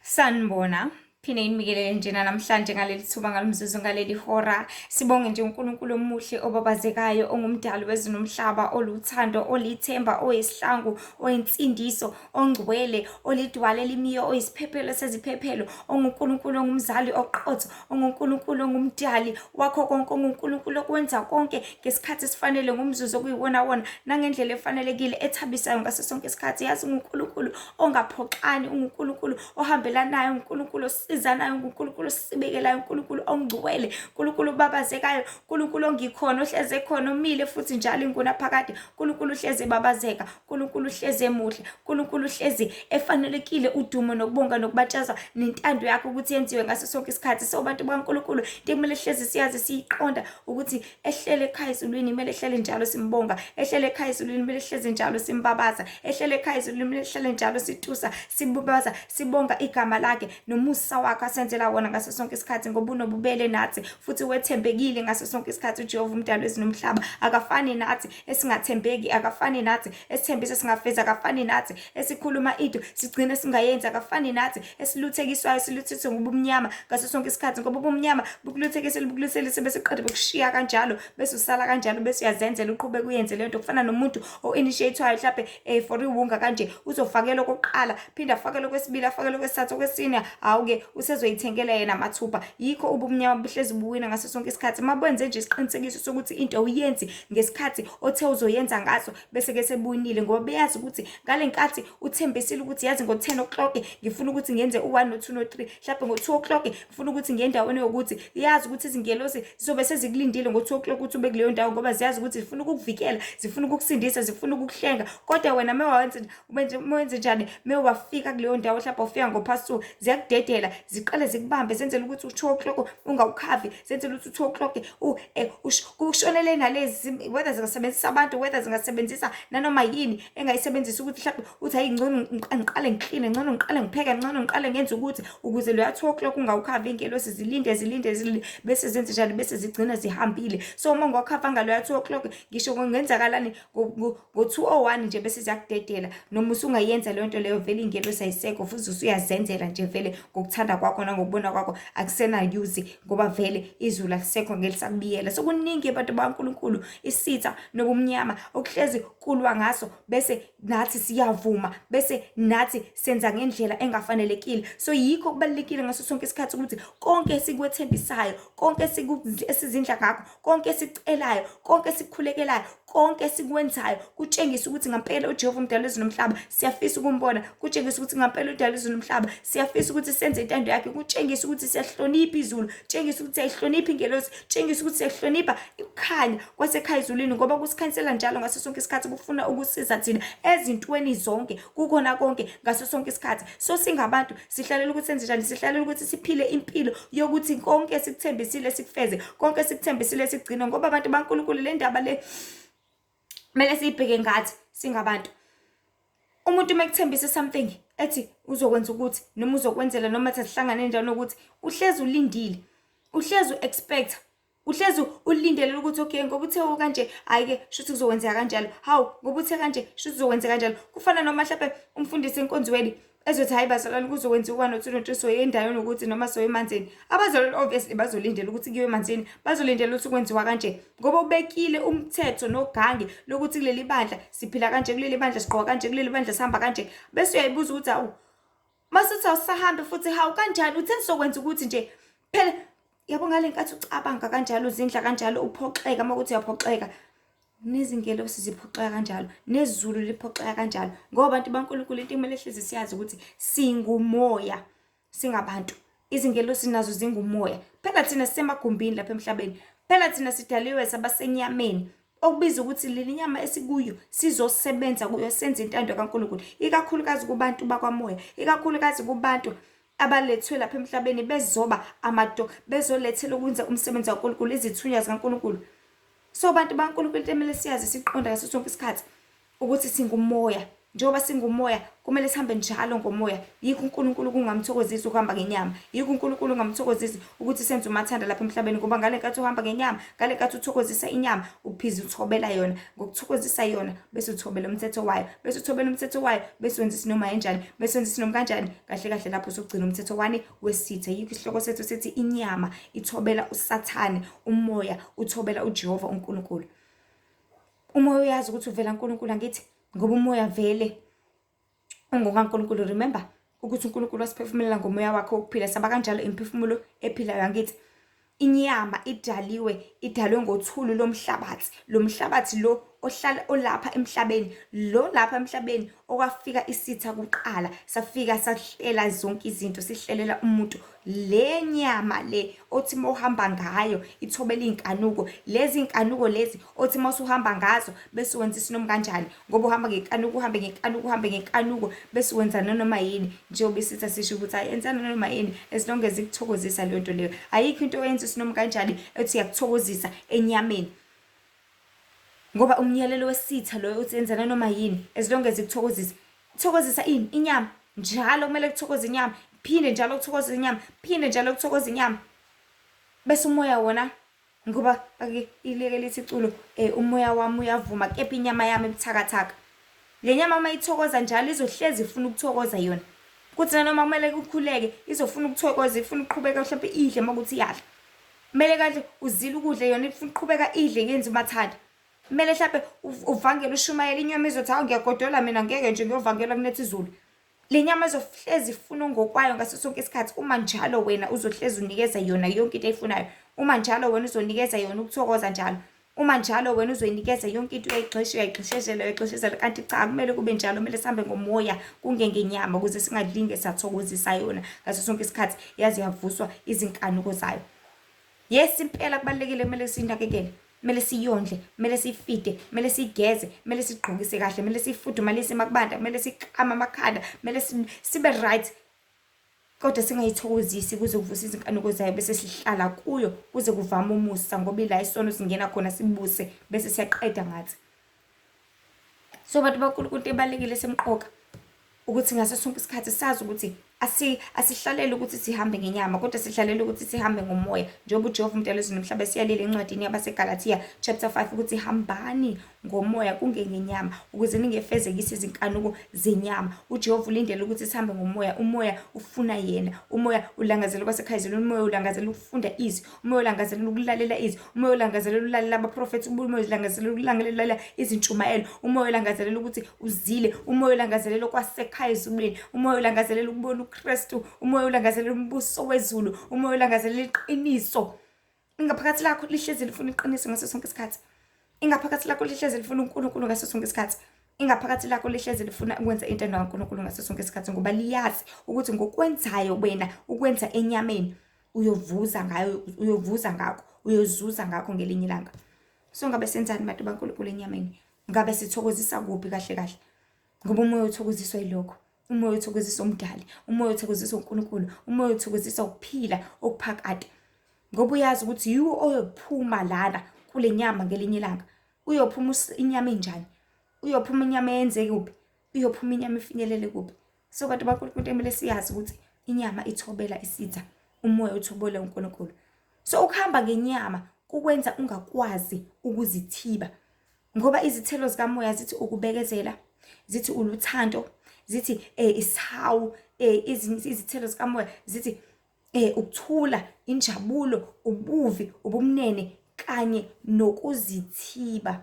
Sanibona. Phinde nginikelele njena namhlanje ngaleli thuba ngalomzuzu ngaleli hora. Sibonge nje uNkulunkulu omuhle obabazekayo ongumdali wezulu nomhlaba oluthando olithemba oyisihlangu oyinsindiso ongcwele olidwala elimiyo oyisiphephelo seziphephelo onguNkulunkulu ongumzali oqotho onguNkulunkulu ongumdali wakho konke onguNkulunkulu okwenza konke ngesikhathi esifanele ngomzuzu okuyiwona wona nangendlela efanelekile ethabisayo ngaso sonke isikhathi. Yazi unguNkulunkulu ongaphoxani, unguNkulunkulu ohambelanayo, uNkulunkulu osizanayo, unguNkulunkulu osibekelayo, uNkulunkulu ongcwele, uNkulunkulu obabazekayo, uNkulunkulu ongikhona, ohleze khona, omile futhi njalo ingunaphakade. uNkulunkulu uhleze ebabazeka, uNkulunkulu uhlezi emuhle, uNkulunkulu uhlezi efanelekile udumo nokubonga nokubatshazwa nentando yakhe ukuthi yenziwe ngaso sonke isikhathi. So bantu bakaNkulunkulu, into ekumele hlezi siyazi siyiqonda ukuthi ehlele ekhaya ezulwini kumele ehlele njalo simbonga, ehlele ekhaya ezulwini kumele hlezi njalo simbabaza, ehlele ekhaya ezulwini kumele hlale njalo situsa, sibubaza, sibonga igama lakhe nomusa wakhe asenzela wona ngaso sonke isikhathi ngoba unobubele nathi futhi wethembekile ngaso sonke isikhathi. uJehova umdali wezulu nomhlaba akafani nathi esingathembeki, akafani nathi esithembisa singafezi, akafani nathi esikhuluma into sigcine singayenzi, akafani nathi esiluthekiswayo siluthiswe ngobumnyama ngaso sonke isikhathi, ngoba ubumnyama bukuluthekisile bukuluselise bese qede bekushiya kanjalo, bese usala kanjalo, bese uyazenzela uqhubeke uyenze leyo nto. Kufana nomuntu o-initiate-wayo mhlampe for iwunga kanje, uzofakelwa okokuqala, phinde afakelwe okwesibili, afakelwe okwesithathu, okwesine, hhawu-ke usezoyithengela yena mathupha. Yikho ubumnyama buhlezi buwina ngaso sonke isikhathi. Uma benze nje isiqinisekiso sokuthi into awuyenzi ngesikhathi othe uzoyenza ngaso, bese-ke sebuwinile, ngoba beyazi ukuthi ngale nkathi uthembisile ukuthi yazi ngo-10 o'clock ngifuna ukuthi ngenze u-1 no-2 no-3, mhlawumbe ngo-2 o'clock ngifuna ukuthi ngiye endaweni yokuthi, yazi ukuthi izingelosi zizobe sezikulindile ngo-2 o'clock ukuthi ube kuleyo ndawo, ngoba ziyazi ukuthi zifuna ukukuvikela, zifuna ukukusindisa, zifuna ukukuhlenga. Kodwa wena uma wenze njani, mewafika kuleyo ndawo mhlawumbe ufika ngo-past 2, ziyakudedela, ziqale zikubambe, zenzele ukuthi u-2 o'clock ungawukhavi, zenzele ukuthi u-2 o'clock kushonele nalezi, whether zingasebenzisa abantu, whether zingasebenzisa nanoma yini engayisebenzisa ukuthi mhlawumbe uthi hayi, ngcono ngiqale ngikline, ngcono ngiqale ngipheke, ngcono ngiqale ngenze ukuthi ukuze loya 2 o'clock ungawukhavi. Iy'ngelosi zilinde, zilinde, zilinde, bese zenze njani? Bese zigcina zihambile. So uma ungawukhavanga loya 2 o'clock, ngisho kungenzakalani ngo-2:01 nje, bese ziyakudedela, noma usungayenza leyo nto leyo, vele iy'ngelosi ayisekho futhi usuyazenzela nje vele ngokuthanda kwakho nangokubona kwakho, akusena-use ngoba vele izulu alisekho ngelisakubiyela. So kuningi abantu bakaNkulunkulu isitha nobumnyama okuhlezi kulwa ngaso, bese nathi siyavuma, bese nathi senza ngendlela engafanelekile. So yikho kubalulekile ngaso sonke isikhathi ukuthi konke esikwethembisayo, konke esizindla ngakho, konke esikucelayo, konke esikukhulekelayo, konke esikwenzayo kutshengisa ukuthi ngampela uJehova umdali wezulu nomhlaba siyafisa ukumbona, kutshengisa ukuthi ngampela udali wezulu nomhlaba siyafisa ukuthi senze intando yakhe, kutshengisa ukuthi siyahlonipha izulu, tshengisa ukuthi siyayihlonipha ingelosi, tshengisa ukuthi siyahlonipha ukukhanya kwasekhaya ezulwini, ngoba kusikhanyisela njalo ngaso sonke isikhathi, kufuna ukusiza thina ezintweni zonke, kukhona konke ngaso sonke isikhathi. So singabantu sihlalela ukuthi senze njani? Sihlalela ukuthi siphile impilo yokuthi konke esikuthembisile sikufeze, konke esikuthembisile sikugcine, ngoba abantu baNkulunkulu, le ndaba le kumele siyibheke ngathi singabantu. Umuntu uma ekuthembise something, ethi uzokwenza ukuthi noma uzokwenzela noma athi asihlangane endaweni ukuthi, uhlezi ulindile, uhlezi u-expect, uhlezi ulindele ukuthi okay, ngoba uthe kanje, hhayi-ke shuthi kuzokwenzeka kanjalo, hawu, ngoba uthe kanje, shuthi kuzokwenzeka kanjalo. Kufana noma mhlawumbe umfundisi enkonzweni ezothi, "Hhayi bazalwane, kuzokwenziwa no two no three, soye endaweni ukuthi noma soye emanzini." Abazalwane obviously bazolindela ukuthi kuyiwe emanzini, bazolindela ukuthi kwenziwa kanje, ngoba ubekile umthetho nogange lokuthi kuleli bandla siphila kanje, kuleli bandla sigqoka kanje, kuleli bandla sihamba kanje. Bese uyayibuza ukuthi, hawu, masuthi awusahambe futhi, hawu, kanjani uthe sizokwenza ukuthi nje phela? Yabo, ngale nkathi ucabanga kanjalo, uzindla kanjalo, uphoxeka, uma kuthi uyaphoxeka, nezingelosi ziphoxeka kanjalo, nezulu liphoxeka kanjalo, ngoba abantu baNkulunkulu, into kumele hlezi siyazi ukuthi singumoya, singabantu, izingelosi nazo zingumoya. Phela thina sisemagumbini lapha emhlabeni, phela thina sidaliwe sabasenyameni, okubiza ukuthi leli nyama esikuyo sizosebenza kuyo, senze intando kaNkulunkulu, ikakhulukazi kubantu bakwamoya, ikakhulukazi kubantu abalethwe lapha emhlabeni bezoba amado, bezolethela ukwenza umsebenzi kaNkulunkulu, izithunywa zikaNkulunkulu. So bantu baNkulunkulu, into emele siyazi siqonda ngaso sonke isikhathi ukuthi singumoya. Njengoba singumoya, kumele sihambe njalo ngomoya. Yikho uNkulunkulu kungamthokozisi ukuhamba ngenyama. Yikho uNkulunkulu ungamthokozisi ukuthi senze umathanda lapha emhlabeni, ngoba ngale nkathi uhamba ngenyama, ngale nkathi uthokozisa inyama, uphiza uthobela yona. Ngokuthokozisa yona, bese uthobela umthetho wayo. Bese uthobela umthetho wayo, bese wenza isinoma enjani, bese wenza isinoma kanjani. Kahle kahle lapho usugcina umthetho wani wesitha. Yikho isihloko sethu sithi inyama ithobela uSathane, umoya uthobela uJehova uNkulunkulu. Umoya uyazi ukuthi uvela uNkulunkulu angithi, ngoba umoya vele ungokaNkulunkulu. Remember ukuthi uNkulunkulu wasiphefumulela ngomoya wakhe wokuphila, saba kanjalo imiphefumulo ephilayo angithi. Inyama idaliwe, idalwe ngothulu lomhlabathi. Lo mhlabathi lo ohlala olapha emhlabeni, lo lapha emhlabeni okwafika isitha kuqala, safika sahlela zonke izinto, sihlelela umuntu. Le nyama le othi uma uhamba ngayo ithobela iy'nkanuko, lezi nkanuko lezi othi uma usuhamba ngazo bese wenza isinoma kanjani, ngoba uhamba ngenkanuko, uhambe ngenkanuko, uhambe ngenkanuko, bese wenza nanoma yini. Njengoba isitha sisho ukuthi hayi, enza nanoma yini as long as ikuthokozisa leyo nto leyo. Ayikho into oyenza isinoma kanjani ethi iyakuthokozisa enyameni, ngoba umyalelo wesitha loyo uthi enza nanoma yini as long as ikuthokozisa. Thokozisa ini? Inyama. Njalo kumele kuthokoze inyama, phinde njalo kuthokoze inyama, phinde njalo kuthokoze inyama. Bese umoya wona, ngoba ake ileke lithi iculo, umoya wami uyavuma kepha inyama yami ibuthakathaka. Le nyama uma ithokoza njalo izohlezi ifuna ukuthokoza yona. Kuthi nanoma kumele kukhuleke izofuna ukuthokoza, ifuna ukuqhubeka mhlawumbe idle uma kuthi iyadla. Kumele kahle uzile ukudla, yona ifuna ukuqhubeka idle yenze umathanda. Kumele mhlampe uvangele ushumayele, inyama izothi hawu ngiyagodola mina, ngeke nje ngiyovangela kunetha izulu. Le nyama izohlezi ifuna ngokwayo ngaso sonke isikhathi, uma njalo wena uzohlezi unikeza yona yonke into eyifunayo, uma njalo wena uzonikeza yona ukuthokoza njalo, uma njalo wena uzoyinikeza yonke into, uyayigxisha, uyayigxishezela, uyayigxishezela. Kanti cha, kumele kube njalo, kumele sihambe ngomoya kungengenyama, ukuze singalinge sathokozisa yona ngaso sonke isikhathi, yaze yavuswa izinkanuko zayo. Yes, impela kubalulekile, kumele siyinakekele, kumele siyondle, kumele siyifide, kumele siyigeze, kumele sigqokise kahle, kumele siyifudumalise makubanda, kumele sikame amakhanda, kumele sibe right, kodwa singayithokozisi kuze kuvuse izinkanuko zayo, bese sihlala kuyo kuze kuvame umusa, ngoba ila isono singena khona sibuse bese siyaqeda ngathi. So bantu baNkulunkulu, into ebalulekile semqoka ukuthi ngaso sonke isikhathi sazi ukuthi asihlalele ukuthi sihambe ngenyama, kodwa sihlalele ukuthi sihambe ngomoya. Njengoba uJehova uMdali wezulu nomhlaba esiyalile encwadini yabaseGalathiya chapter 5 ukuthi hambani ngomoya kungengenyama, ukuze ningefezekisi izinkanuko zenyama. uJehova ulindele ukuthi sihambe ngomoya. Umoya ufuna yena, umoya ulangazela kwasekhaya ezulwini, umoya ulangazela ukufunda izwi, umoya ulangazelela ukulalela izwi, umoya ulangazelela ukulalela abaprofethi, umoya ulangazelela ukulalela izintshumayelo, umoya ulangazelela ukuthi uzile, umoya ulangazelela okwasekhaya ezulwini, umoya ulangazelela ukubona uKristu, umoya ulangazelela umbuso wezulu, umoya ulangazelela iqiniso. Ingaphakathi lakho lihlezi lifuna iqiniso ngaso sonke isikhathi. Ingaphakathi lakho lihlezi lifuna uNkulunkulu ngaso sonke isikhathi. Ingaphakathi lakho lihlezi lifuna ukwenza intando kaNkulunkulu ngaso sonke isikhathi, ngoba liyazi ukuthi ngokwenzayo wena ukwenza enyameni uyovuza ngayo, uyovuza ngakho, uyozuza ngakho ngelinye ilanga. So ngabe senzani bantu baNkulunkulu enyameni? Ngabe sithokozisa kuphi kahle kahle? Ngoba umoya uthokoziswa yilokho. Umoya uthokozisa umdali, umoya uthokozisa uNkulunkulu, umoya uthokozisa ukuphila okuphakade. Ngoba uyazi ukuthi yiwo oyophuma lana kule nyama ngelinye ilanga. Uyophuma inyama enjani? Uyophuma inyama eyenzeke kuphi? Uyophuma inyama ifinyelele kuphi? So bantu baNkulunkulu, kumele siyazi ukuthi inyama ithobela isitha, umoya uthobela uNkulunkulu. So ukuhamba ngenyama kukwenza ungakwazi ukuzithiba, ngoba izithelo zikamoya zithi ukubekezela, zithi uluthando, zithi isihawu, izithelo zikamoya zithi ukuthula, injabulo, ubuvi, ubumnene kanye nokuzithiba.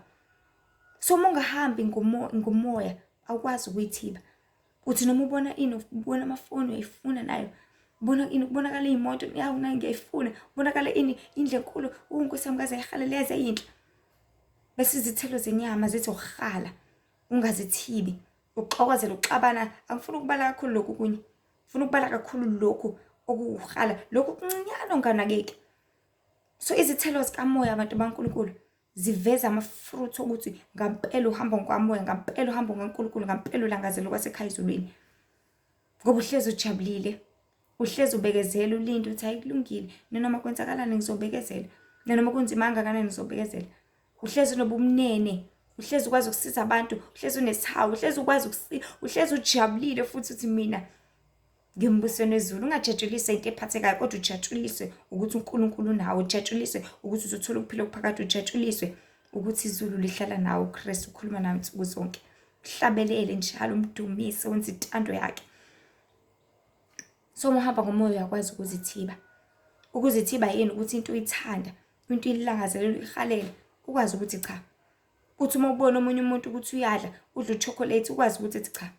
So uma ungahambi ngomoya awukwazi ukuyithiba. Uthi noma ubona ini, ubona amafoni uyayifuna nayo, ubona ini, kubonakala iy'moto, yawu nayo ngiyayifuna, kubonakala ini, indlu enkulu, Nkosi yami kaze ayihalele yaze yayinhle. Bese izithelo zenyama zithi ukuhala, ungazithibi, ukuxokozela, ukuxabana. Angifuni ukubala kakhulu lokhu kunye, ngifuna ukubala kakhulu lokhu okuwuhala, lokhu okuncinyane onganakeki. So izithelo zikamoya abantu baNkulunkulu ziveza ama-fruit okuthi ngampela uhamba ngokamoya, ngampela uhamba ngokaNkulunkulu, ngampela ulangazela okwasekhaya ezulwini. Ngoba uhlezi ujabulile, uhlezi ubekezela, ulinde uthi hayi kulungile, nanoma kwenzakalani ngizobekezela, nanoma kunzima kangakanani ngizobekezela. Uhlezi unobumnene, Uhlezi ukwazi ukusiza abantu, uhlezi unesihawu, uhlezi ukwazi uhlezi ujabulile futhi uthi mina ngembusweni wezulu. Ungajatshuliswa into ephathekayo, kodwa ujatshuliswe ukuthi uNkulunkulu unawe, ujatshuliswe ukuthi uzothola ukuphila okuphakade, ujatshuliswe ukuthi izulu lihlala nawe, uKristu ukhuluma nawe insuku zonke. Uhlabelele njalo, umdumise, wenze intando yakhe. So uma uhamba ngomoya uyakwazi ukuzithiba. Ukuzithiba yini? Ukuthi into uyithanda, into uyilangazelela, uyihalela, ukwazi ukuthi cha. Uthi uma ubona omunye umuntu ukuthi uyadla, udla u-chocolate, ukwazi ukuthi cha.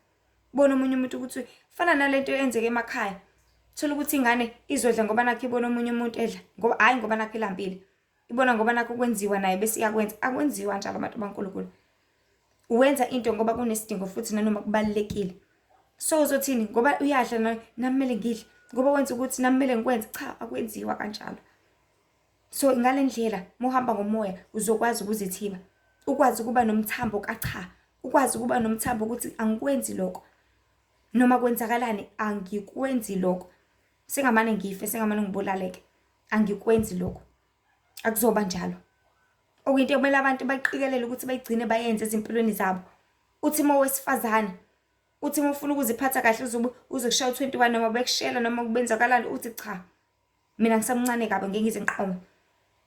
Ubona omunye umuntu ukuthi fana nalento eyenzeka emakhaya. Thola ukuthi ingane izodla ngoba nakho ibona omunye umuntu edla, ngoba hhayi ngoba nakho ilambile. Ibona ngoba nakho kwenziwa naye bese iyakwenza. Akwenziwa njalo abantu baNkulunkulu. Uwenza into ngoba kunesidingo futhi nanoma kubalulekile. So uzothini ngoba uyadla nami kumele ngidle, ngoba wenza ukuthi nami kumele ngikwenze. Cha, akwenziwa kanjalo. So ngale ndlela uma uhamba ngomoya uzokwazi ukuzithiba, ukwazi ukuba nomthambo kacha, ukwazi ukuba nomthambo ukuthi angikwenzi lokho, noma kwenzakalani angikwenzi lokho, sengamane ngife, sengamane ngibulaleke, angikwenzi lokho. Akuzoba njalo. Okuyinto ekumele abantu bayiqikelele ukuthi bayigcine bayenze ezimpilweni zabo. Uthi uma owesifazane, uthi uma ufuna ukuziphatha kahle uzobe uzokushaya u-21 noma bekushela noma kubenzakalani, uthi cha, mina ngisamncane kabi ngeke ngize ngiqome.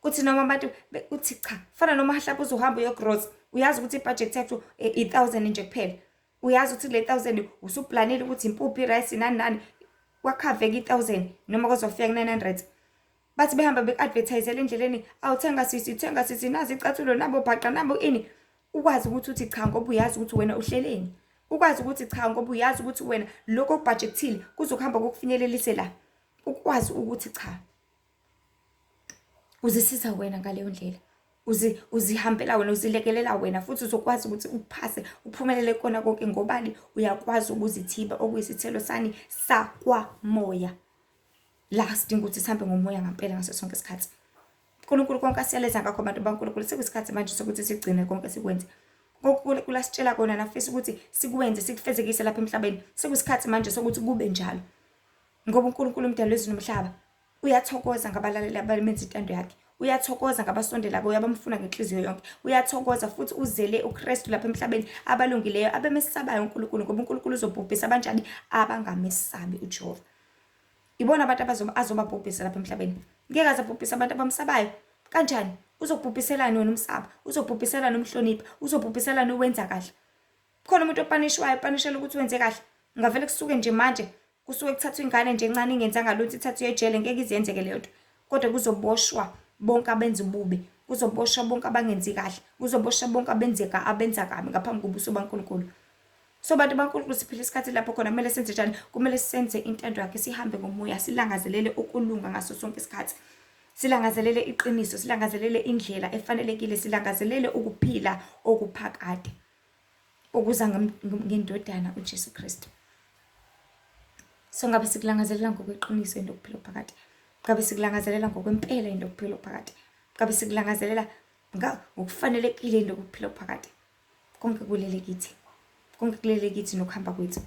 Uthi noma abantu uthi cha, fana noma mhlawumbe uzohamba uyogrosa, uyazi ukuthi ibudget yakho i-1000 nje kuphela. Uyazi ukuthi kule 1000 usuplanile ukuthi impuphu, i-rice nani nani, kwakhaveka i-1000 noma kwazofika ku-900. Bathi behamba beku-advertisela endleleni, awuthenga sisi, thenga sisi, nazi icathulo, nabo bhaqa, nabo ini. Ukwazi ukuthi uthi cha ngoba uyazi ukuthi wena uhleleni. Ukwazi ukuthi cha ngoba uyazi ukuthi wena lokho okubhajekthile kuzokuhamba kokufinyelelise la. Ukwazi ukuthi cha. Uzisiza wena ngaleyo ndlela. Uzihambela wena, uzilekelela wena futhi uzokwazi ukuthi uphase, uphumelele kona konke ngobani? Uyakwazi ukuzithiba, okuyisithelo sani? Sakwamoya. La sidinga ukuthi sihambe ngomoya ngampela ngaso sonke isikhathi. uNkulunkulu konke asiyaleza ngakho abantu baNkulunkulu, sekuyisikhathi manje sokuthi sigcine konke sikwenze. uNkulunkulu asitshela kona nafisa ukuthi sikwenze, sikufezekise lapha emhlabeni. Sekuyisikhathi manje sokuthi kube njalo. Ngoba uNkulunkulu umdali wezulu nomhlaba uyathokoza ngabalaleli abamenza intando yakhe. Uyathokoza ngabasondela kuye, abamfuna ngenhliziyo yonke. Uyathokoza futhi uzele uKristu lapha emhlabeni, abalungileyo, abemesabayo uNkulunkulu, ngoba uNkulunkulu uzobhubhisa abanjani? Abangamesabi uJehova. Ibona abantu azobabhubhisa lapha emhlabeni. Ngeke aze abhubhise abantu abamsabayo. Kanjani? Uzokubhubhiselani wena umsaba? Uzobhubhiselani umhlonipha? Uzobhubhiselani uwenza kahle? Khona umuntu opanishwayo, upanishela ukuthi wenze kahle. Ngavele kusuke nje manje, kusuke kuthathwa ingane nje encane ingenzanga lutho, ithathwe ejele, ngeke ize yenzeke leyo nto. Kodwa kuzoboshwa bonke abenza ububi, kuzoboshwa bonke abangenzi kahle, kuzoboshwa bonke abenzeka abenza kabi ngaphambi kobuso baNkulunkulu. So bantu baNkulunkulu, siphila isikhathi lapho khona kumele senze njani? Kumele senze intando yakhe, sihambe ngomoya, silangazelele ukulunga ngaso sonke isikhathi. Silangazelele iqiniso, silangazelele indlela efanelekile, silangazelele ukuphila okuphakade okuza ngendodana uJesu Kristu. So ngabe sikulangazelela ngokweqiniso into yokuphila okuphakade? Ngabe sikulangazelela ngokwempela into yokuphila okuphakade? Ngabe sikulangazelela ngokufanelekile into yokuphila okuphakade? Konke kulele kithi, konke kulele kithi nokuhamba kwethu.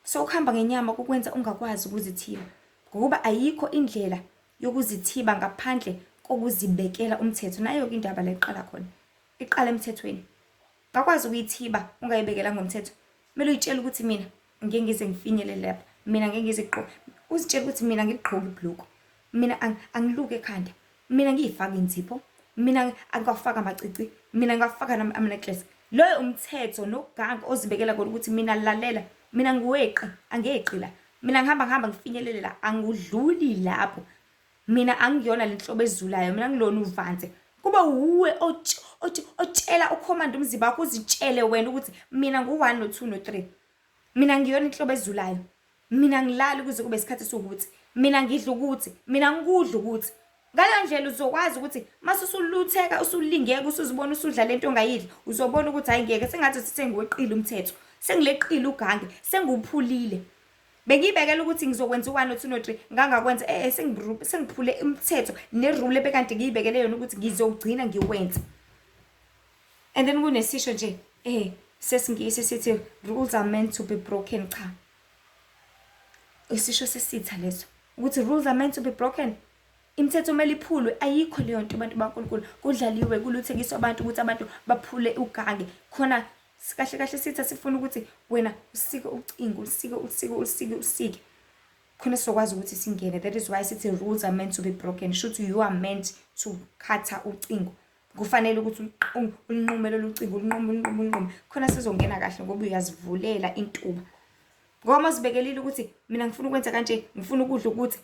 So ukuhamba ngenyama kukwenza ungakwazi ukuzithiba, ngokuba ayikho indlela yokuzithiba ngaphandle kokuzibekela umthetho. Nayo-ke indaba la iqala khona, iqala emthethweni. Ngakwazi ukuyithiba ungayibekela ngomthetho. Kumele uyitshele ukuthi mina ngeke ngize ngifinyelele lapha, mina ngeke ngize ngigqoke. Uzitshele ukuthi mina ngiligqoke ibhuluku, mina angiluki ekhanda, mina ngiyifake inzipho, mina angikawafaka amacici, mina ngingafaka ama-necklace. Loyo umthetho noganga ozibekela kona ukuthi mina lalela, mina ngiweqi, angeqi la, mina ngihamba ngihamba ngifinyelele la, angudluli lapho. Mina angiyona le nhlobo ezulayo, mina ngilona uvanse. Kuba wuwe otshela ukhomanda umzimba wakho, uzitshele wena ukuthi mina ngu-1 no-2 no-3. Mina ngiyona inhlobo ezulayo. Mina ngilali kuze kube isikhathi esiwukuthi. Mina ngidla ukuthi, mina ngikudla ukuthi. Ngaleyo ndlela uzokwazi ukuthi mase usulutheka, usulingeka, usuzibona usudla lento ongayidli, uzobona ukuthi hayi ngeke, sengathi sengiweqile umthetho, sengileqile ugange, sengiwuphulile. Bengiyibekela ukuthi ngizokwenza u-1 no-2 no-3, ngangakwenza, sengiphule umthetho nerule ebekade ngiyibekele yona ukuthi ngizowugcina ngiwenze. And then kunesisho nje sesiNgisi sithi rules are meant to be broken. Cha, isisho sesitha leso, ukuthi rules are meant to be broken. Imithetho kumele iphulwe, ayikho leyo nto abantu baNkulunkulu. Kudlaliwe, kuluthekiswa abantu ukuthi abantu baphule ugange. Khona kahle kahle sithi sifuna ukuthi wena usike ucingo, usike, usike, usike, usike. Khona sizokwazi ukuthi singene. That is why sithi rules are meant to be broken. Shuthi you are meant to cut ucingo. Kufanele ukuthi ulinqume lolu cingo, ulinqume, ulinqume, ulinqume. Khona sizongena kahle ngoba uyazivulela intuba. Ngoba uma uzibekelile ukuthi mina ngifuna ukwenza kanje, ngifuna ukudla ukuthi,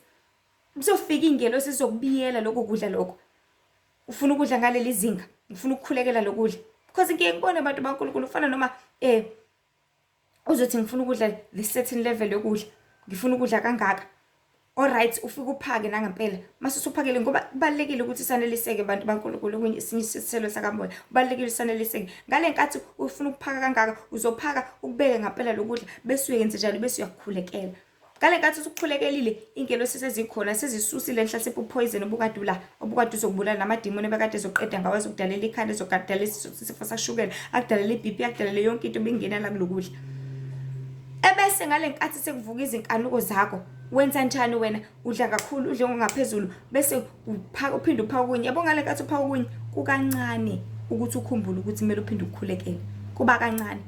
kuzofika ingelosi izokubiyela lokho kudla lokho. Ufuna ukudla ngaleli zinga, ngifuna ukukhulekela lokudla. Because ngike ngibone abantu baNkulunkulu ufana noma uzothi ngifuna ukudla this certain level yokudla, ngifuna ukudla kangaka. Alright, ufike uphake nangempela. Mase usuphakele, ngoba kubalulekile ukuthi saneliseke abantu baNkulunkulu, okunye esinye isithelo sakamoya. Kubalulekile usaneliseke. Ngale nkathi ufuna ukuphaka kangaka, uzophaka ukubeke ngempela lokudla, bese uyenze njalo, bese uyakukhulekela. Ngale nkathi usukhulekelile, ingelosi sezikhona, sezisusile mhlasimpe upoison obukade ula, obukade uzokubulala, namadimoni ebekade ezoqeda ngawo, ezokudalela ikhanda, ezokudalela isifo sashukela, akudalela i-BP, akudalela yonke into ebingena la kulokudla. Ebese ngale nkathi sekuvuka izinkanuko zakho, wenza njani wena? Udla kakhulu, udle ngokungaphezulu, bese uphaka, uphinde uphaka okunye. Yabo ngale nkathi uphaka okunye, kukancane ukuthi ukhumbule ukuthi kumele uphinde ukukhulekele. Kuba kancane.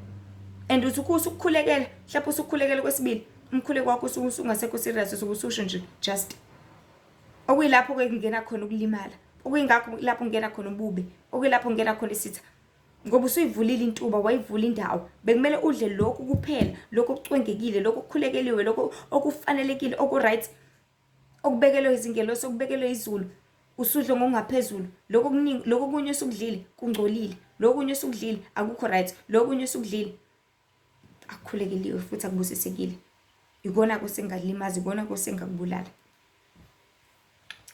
And uthi usukukhulekela, mhlawumbe usukhulekela kwesibili, umkhuleko wakho usuke usungasekho serious, usuke ususho nje just. Okuyilapho ke kungena khona ukulimala, okuyingakho lapho kungena khona ububi, okuyilapho kungena khona isitha. Ngoba usuyivulile intuba, wayivula indawo. Bekumele udle lokhu kuphela, lokhu okucwengekile, lokhu okukhulekeliwe, lokhu okufanelekile, oku-right, okubekelwe izingelosi, okubekelwe izulu. Usudle ngokungaphezulu, lokhu okuningi, lokhu okunye osukudlile kungcolile, lokhu okunye osukudlile akukho right, lokhu okunye osukudlile akukhulekeliwe futhi akubusisekile. Ikona kusengakulimaza, ikona kusengakubulala.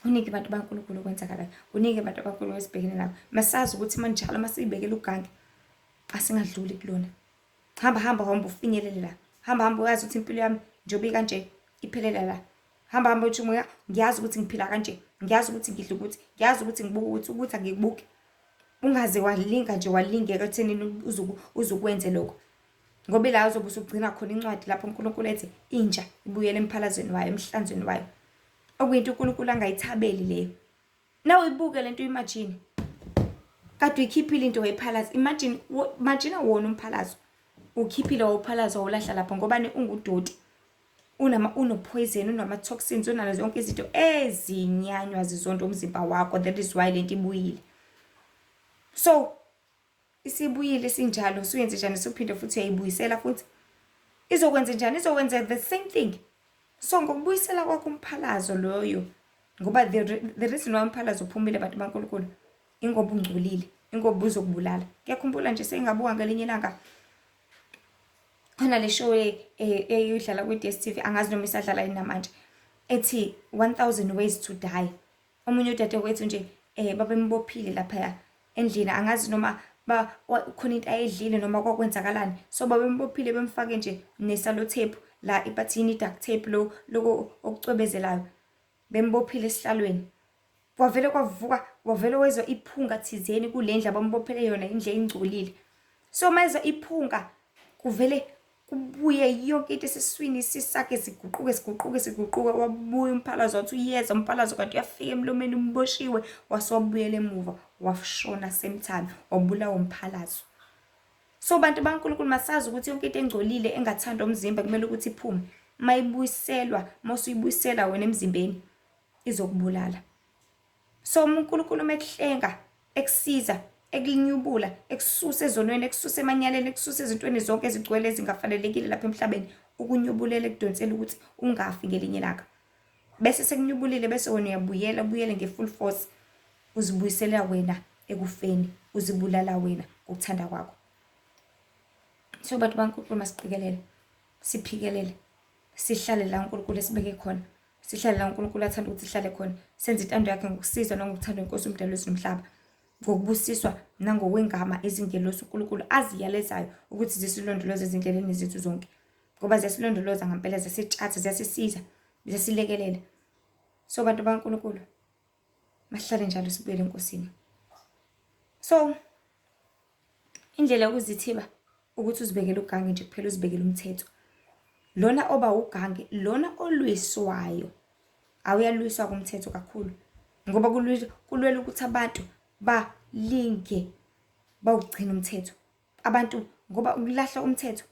Kuningi abantu baNkulunkulu okwenzakalayo, kuningi abantu abaNkulunkulu esibhekene nako. Masazi ukuthi manjalo masiyibekela ugange asingadluli kulona. Hamba hamba hamba ufinyelele la. Hamba hamba uyazi ukuthi impilo yami njengoba ikanje iphelela la. Hamba hamba uthi umoya, ngiyazi ukuthi ngiphila kanje, ngiyazi ukuthi ngidla ukuthi, ngiyazi ukuthi ngibuka ukuthi, ukuthi angikubuki. Ungaze walinga nje walingeka ekuthenini uzukwenze lokho. Ngoba ila uzobe usugcina khona incwadi lapho uNkulunkulu ethi inja ibuyele emphalazweni wayo, emhlanzweni wayo. Okuyinto uNkulunkulu angayithabeli leyo. Nawe uyibuke lento, imagine. Kade uyikhiphile into wayiphalaza. Imagine, imagine wona umphalazo. Ukhiphile wawuphalaza wawulahla lapho ngobani ungudoti. Unama uno-poison, unama-toxins, unazo zonke izinto ezinyanywa zizonto umzimba wakho. That is why lento ibuyile. So isibuyile sinjalo, suyenze njani? Suphinde futhi uyayibuyisela futhi. Izokwenza njani? Izokwenza the same thing. So ngokubuyisela kwakho umphalazo loyo, ngoba the reason why umphalazo uphumile bantu baNkulunkulu, ingoba ungcolile, ingoba uzokubulala. Ngiyakhumbula nje sengabuka ngelinye ilanga khona le show eyidlala kwi-DStv, angazi noma isadlala yini namanje, ethi 1000 Ways to Die. Omunye udadewethu nje babembophile laphaya endlini, angazi noma khona into ayedlile noma kwakwenzakalani. So babembophile bemfake nje ne-sellotape la, bathi yini, i-duct tape lo loko okucwebezelayo, bembophile esihlalweni. Kwavele kwavuka, wavele wezwa iphunga thizeni kule ndlu abambophele yona, indlu engcolile. So mayezwa iphunga kuvele kubuye yonke into esiswini sisakhe siguquke siguquke siguquke, wabuya umphalazo, wathi uyeza umphalazo kanti uyafika emlomeni umboshiwe, wase wabuyela emuva washona same time, wabulawa umphalazo. So bantu baNkulunkulu, masazi ukuthi yonke into engcolile engathandwa umzimba kumele ukuthi iphume. Mayibuyiselwa, mawusuyibuyisela wena emzimbeni, izokubulala. So uNkulunkulu uma ekuhlenga, ekusiza, ekulinyubula, ekususa ezonweni, ekususa emanyaleni, ekususa ezintweni zonke ezigcwele ezingafanelekile lapha emhlabeni, ukunyubulela, ekudonsela ukuthi ungafi ngelinye ilanga. Bese sekunyubulile, bese wena uyabuyela, ubuyele nge-full force, uzibuyisela wena ekufeni, uzibulala wena ngokuthanda kwakho. So bantu baNkulunkulu, masiqikelele, siphikelele, sihlale la uNkulunkulu esibeke khona, sihlale la uNkulunkulu athanda ukuthi sihlale khona, senze intando yakhe ngokusizwa nangokuthandwa inkosi umdali wezulu nomhlaba, ngokubusiswa nangokwengama izingelosi uNkulunkulu aziyalezayo ukuthi zisilondoloze ezindleleni zethu zonke, ngoba ziyasilondoloza ngempela, ziyasitshatha, ziyasisiza, ziyasilekelela. So bantu baNkulunkulu, masihlale njalo sibuyele enkosini. So indlela yokuzithiba ukuthi uzibekele ugange nje kuphela, uzibekele umthetho. Lona oba ugange, lona olwiswayo, awuyalwiswa kumthetho kakhulu. Ngoba kulwela ukuthi abantu balinge bawugcine umthetho. Abantu ngoba ukulahla umthetho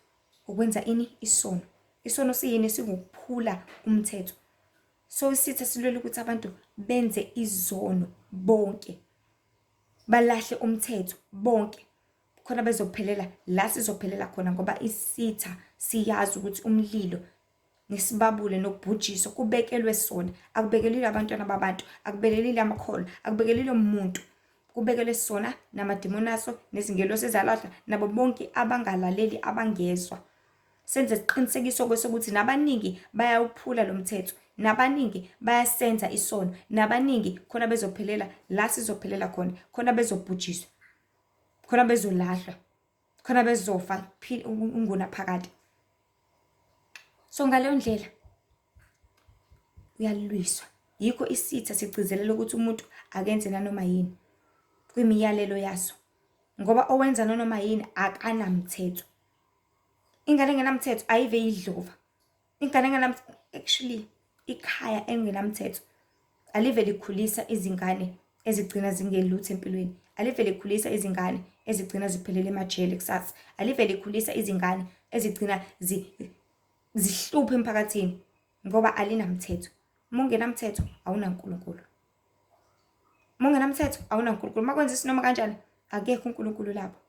ukwenza ini? Isono. Isono siyini? Singukuphula umthetho. So isitha silwela ukuthi abantu benze izono bonke. Balahle umthetho bonke. Khona bezophelela la sizophelela khona ngoba isitha siyazi ukuthi umlilo nesibabule nokubhujiswa kubekelwe sona, akubekelile abantwana babantu, akubekelile amakholwa, akubekelile muntu, kubekelwe sona namadimoni aso nezingelosi ezalahla nabo bonke abangalaleli abangezwa. Senze isiqinisekiso kwesokuthi nabaningi bayawuphula lo mthetho, nabaningi bayasenza isono, nabaningi khona bezophelela la sizophelela khona, khona bezobhujiswa, khona bezolahlwa, khona bezofa ungunaphakade. So ngaleyo ndlela uyalwiswa. Yikho isitha sigcizelela ukuthi umuntu akenze nanoma yini kwimiyalelo yaso, ngoba owenza nanoma yini akanamthetho. Ingane engenamthetho ayive idlova. Ingane engenamthetho, actually ikhaya engenamthetho alive likhulisa izingane ezigcina zingelutho empilweni. Alive likhulisa izingane ezigcina ziphelele emajele kusasa. Alive likhulisa izingane ezigcina zihlupha emphakathini ngoba alinamthetho. Uma ungenamthetho awunaNkulunkulu. Uma ungenamthetho awunaNkulunkulu. Uma kwenza isinoma kanjani akekho uNkulunkulu lapho.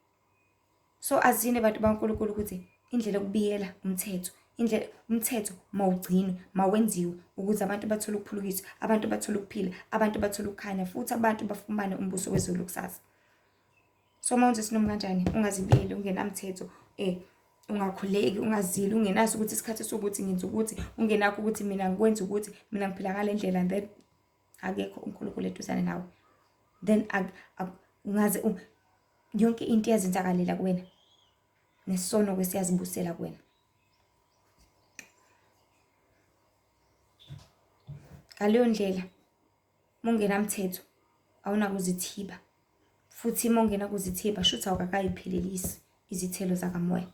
So azini bantu baNkulunkulu ukuthi indlela yokubiyela umthetho, indlela umthetho mawugcinwe, mawenziwe ukuze abantu bathole ukuphulukiswa, abantu bathole ukuphila, abantu bathole ukukhanya futhi abantu bafumane umbuso wezulu kusasa. So uma wenza isinoma kanjani ungazibiyeli ungenamthetho ungakhuleki ungazili ungenaso ukuthi isikhathi sokuthi ngenza ukuthi ungenakho ukuthi mina ngikwenza ukuthi mina ngiphila ngale ndlela and then akekho uNkulunkulu eduzane nawe then ungaze yonke into iyazenzakalela kuwena nesono ke siyazibusela kuwena. Ngaleyo ndlela uma ungenamthetho awunakuzithiba futhi uma ungenakuzithiba shuthi awukakayiphelelisi izithelo zakamoya.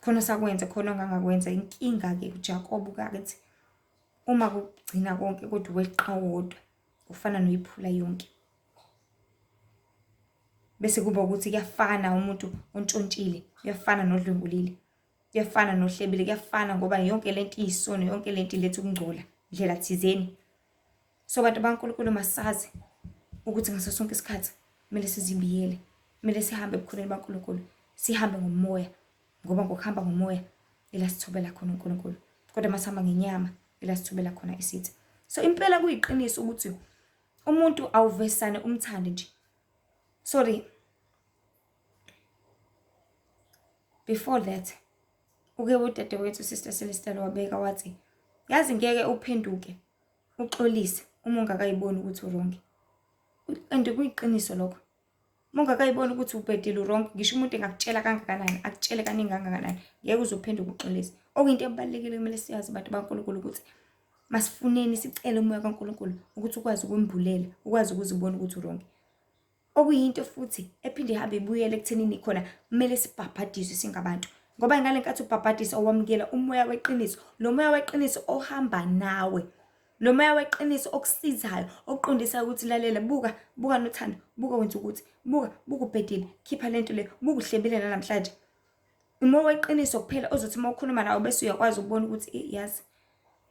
Khona osakwenza khona ongangakwenza inkinga-ke uJakobe ukakethi uma kugcina konke kodwa weqa wodwa ufana noyiphula yonke. Bese kuba ukuthi kuyafana umuntu ontshontshile, kuyafana nodlwengulile, kuyafana nohlebile, kuyafana ngoba yonke lento iyisono, yonke lento iletha ukungcola ndlela thizeni. So bantu baNkulunkulu masazi ukuthi ngaso sonke isikhathi kumele sizibiyele, kumele sihambe ebukhoneni baNkulunkulu, sihambe ngomoya ngoba ngokuhamba ngomoya ila sithobela khona uNkulunkulu. Kodwa masihamba ngenyama ila sithobela khona isitha. So impela kuyiqiniso ukuthi umuntu awuvesane umthande nje. Sorry. Before that, uke udadewethu Sister Celestial wabeka wathi, yazi ngeke uphenduke uxolise uma ungakayiboni ukuthi uwrong. And kuyiqiniso lokho. Uma ungakayiboni ukuthi ubhedile uwrong, ngisho umuntu engakutshela kangakanani, akutshele kaningi kangakanani, ngeke uze uphenduke uxolise. Okuyinto ebalulekile kumele siyazi bantu baNkulunkulu ukuthi masifuneni sicele umoya kaNkulunkulu ukuthi ukwazi ukwembulela, ukwazi ukuzibona ukuthi uwrong. Okuyinto futhi ephinde ihambe ibuyele ekuthenini khona kumele sibhabhadiswe singabantu. Ngoba ngale nkathi ubhabhadiswa wamukela umoya weqiniso, lo moya weqiniso ohamba nawe. Lo moya weqiniso okusizayo, okuqondisayo ukuthi lalela, buka, buka nothando, buka wenza ukuthi, buka, buka ubhedile, khipha lento le, buka uhlebile namhlanje. Umoya weqiniso kuphela ozothi uma ukhuluma nawe bese uyakwazi ukubona ukuthi yazi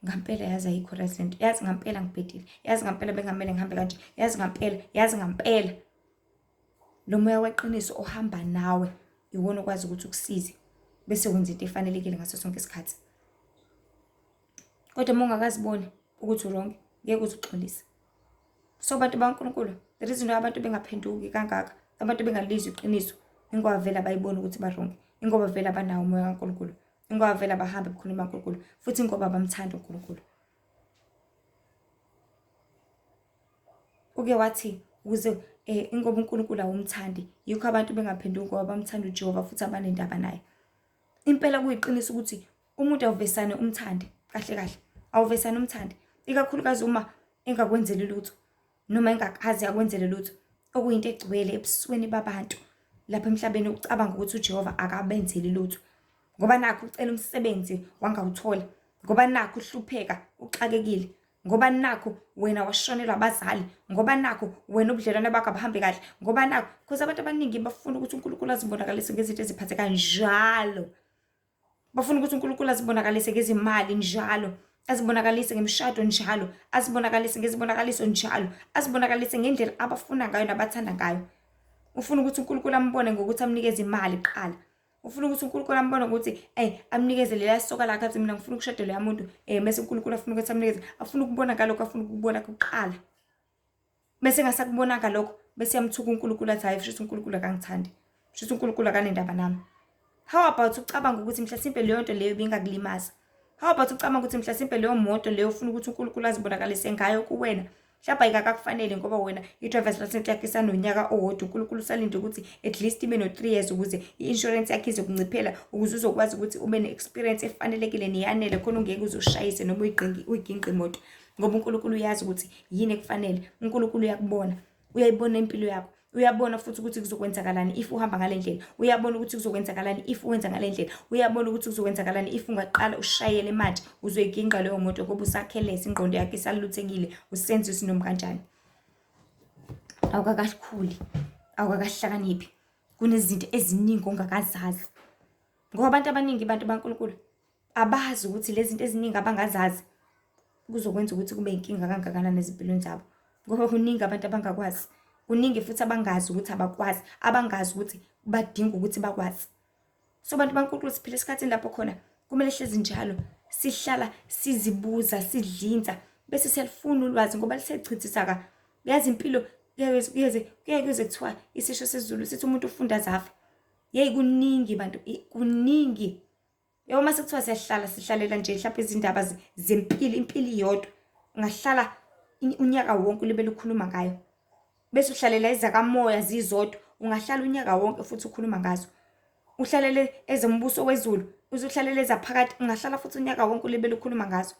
ngampela yazi ayikho right lento, yazi ngampela ngibhedile, yazi ngampela bengamele ngihambe kanje, yazi ngampela, yazi ngampela. Lo moya weqiniso ohamba nawe iwona okwazi ukuthi ukusize bese wenza into efanelekile ngaso sonke isikhathi. Kodwa uma ungakaziboni ukuthi uwrong, ngeke uze uxolise. So bantu baNkulunkulu, the reason why abantu bengaphenduki kangaka, abantu bengalizwa iqiniso, ingoba vele abayiboni ukuthi ba-wrong, ingoba vele abanawo umoya kaNkulunkulu, ingoba vele abahambi ebukhoneni baNkulunkulu, futhi ingoba abamthandi uNkulunkulu. Uke wathi ukuze ingoba uNkulunkulu awumthandi, yikho abantu bengaphenduki ngoba bamthanda uJehova futhi abanendaba naye. Impela kuyiqiniso ukuthi umuntu awuvesane umthande kahle kahle, awuvesane umthande ikakhulukazi uma engakwenzeli lutho noma engakaze akwenzele lutho, okuyinto egcwele ebusweni babantu lapha emhlabeni ucabanga ukuthi uJehova akabenzeli lutho ngoba nakhu ucela umsebenzi wangawuthola, ngoba nakhu uhlupheka uxakekile, Ngoba nakhu wena washonelwa abazali, ngoba nakhu wena ubudlelwane bakho abuhambi kahle, ngoba nakhu, because abantu abaningi bafuna ukuthi uNkulunkulu azibonakalise ngezinto eziphathekayo njalo. Bafuna ukuthi uNkulunkulu azibonakalise ngezimali njalo, azibonakalise ngemishado njalo, azibonakalise ngezibonakaliso njalo, azibonakalise ngendlela abafuna ngayo nabathanda ngayo. Ufuna ukuthi uNkulunkulu ambone ngokuthi amnikeze imali kuqala. Ufuna ukuthi uNkulunkulu ambone ukuthi amnikeze leliya soka lakhe, athi mina ngifuna ukushada loya muntu, bese uNkulunkulu afuna ukuthi amnikeze, afuna ukubona ngalokho afuna ukubona kuqala. Bese engasakubonanga lokho, bese yamthuka uNkulunkulu athi hhayi, shuthi uNkulunkulu akangithandi, shuthi uNkulunkulu akanendaba nami. How about ucabanga ukuthi mhlasimpe leyo nto leyo ibingakulimaza? How about ucabanga ukuthi mhlasimpe leyo moto leyo ufuna ukuthi uNkulunkulu azibonakalise ngayo kuwena, mhlawumbe ayikakakufanele ngoba wena i-driver's license yakho isanonyaka owodwa, uNkulunkulu usalinde ukuthi at least ibe no-3 years ukuze i-insurance yakho izokunciphela, ukuze uzokwazi ukuthi ube ne-experience efanelekile neyanele khona ungeke uzoshayise noma uyiginqe imoto. Ngoba uNkulunkulu uyazi ukuthi yini ekufanele. uNkulunkulu uyakubona, uyayibona impilo yakho, uyabona futhi ukuthi kuzokwenzakalani if uhamba ngale ndlela, uyabona ukuthi kuzokwenzakalani if wenza ngale ndlela, uyabona ukuthi kuzokwenzakalani if ungaqala ushayele manje, uzoyiginqa leyo moto ngoba usakhelese, ingqondo yakho isaluthekile, usenza isinoma kanjani. Awukakakhuli, awukakahlakaniphi, kunezinto eziningi ongakazazi. Ngoba abantu abaningi, abantu baNkulunkulu, abazi ukuthi lezi zinto eziningi abangazazi kuzokwenza ukuthi kube inkinga kangakanani ezimpilweni zabo. Ngoba kuningi abantu abangakwazi, kuningi futhi abangazi ukuthi abakwazi, abangazi ukuthi badinga ukuthi bakwazi. So bantu baNkulunkulu, siphila esikhathini lapho khona kumele hlezi njalo sihlala sizibuza, sidlinza, bese siyalifuna ulwazi ngoba lisechithisa ka. Yazi impilo kuye kuze kuthiwa isisho sesiZulu sithi umuntu ufunda aze afe. Yeyi kuningi bantu, kuningi. Yabo mase kuthiwa siyahlala sihlalela nje mhlawumbe izindaba zempilo, impilo iyodwa. Ungahlala unyaka wonke ulibele ukhuluma ngayo. Bese uhlalela ezakamoya zizodwa, ungahlala unyaka wonke futhi ukhuluma ngazo. Uhlalele ezombuso wezulu, uzuhlalele ezaphakade, ungahlala futhi unyaka wonke ulibele ukhuluma ngazo.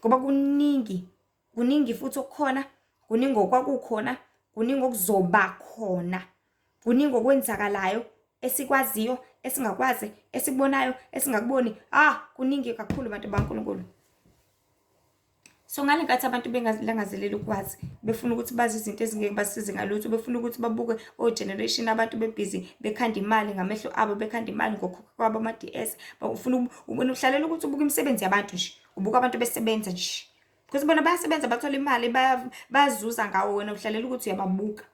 Ngoba kuningi, kuningi futhi okukhona, kuningi okwakukhona, kuningi okuzoba khona, kuningi okwenzakalayo esikwaziyo, esingakwazi, esikubonayo, esingakuboni. Kuningi kakhulu bantu baNkulunkulu. So ngale nkathi abantu bengalangazeleli ukwazi, befuna ukuthi bazi izinto ezingeke basize ngalutho, befuna ukuthi babuke o-generation abantu bebhizi bekhanda imali ngamehlo abo, bekhanda imali ngokukhokha kwabo ama-D_S, ufuna uhlalela ukuthi ubuke imisebenzi yabantu nje, ubuka abantu besebenza nje. Because bona bayasebenza, bathola imali, bayazuza ngawo, wena uhlalela ukuthi uyababuka.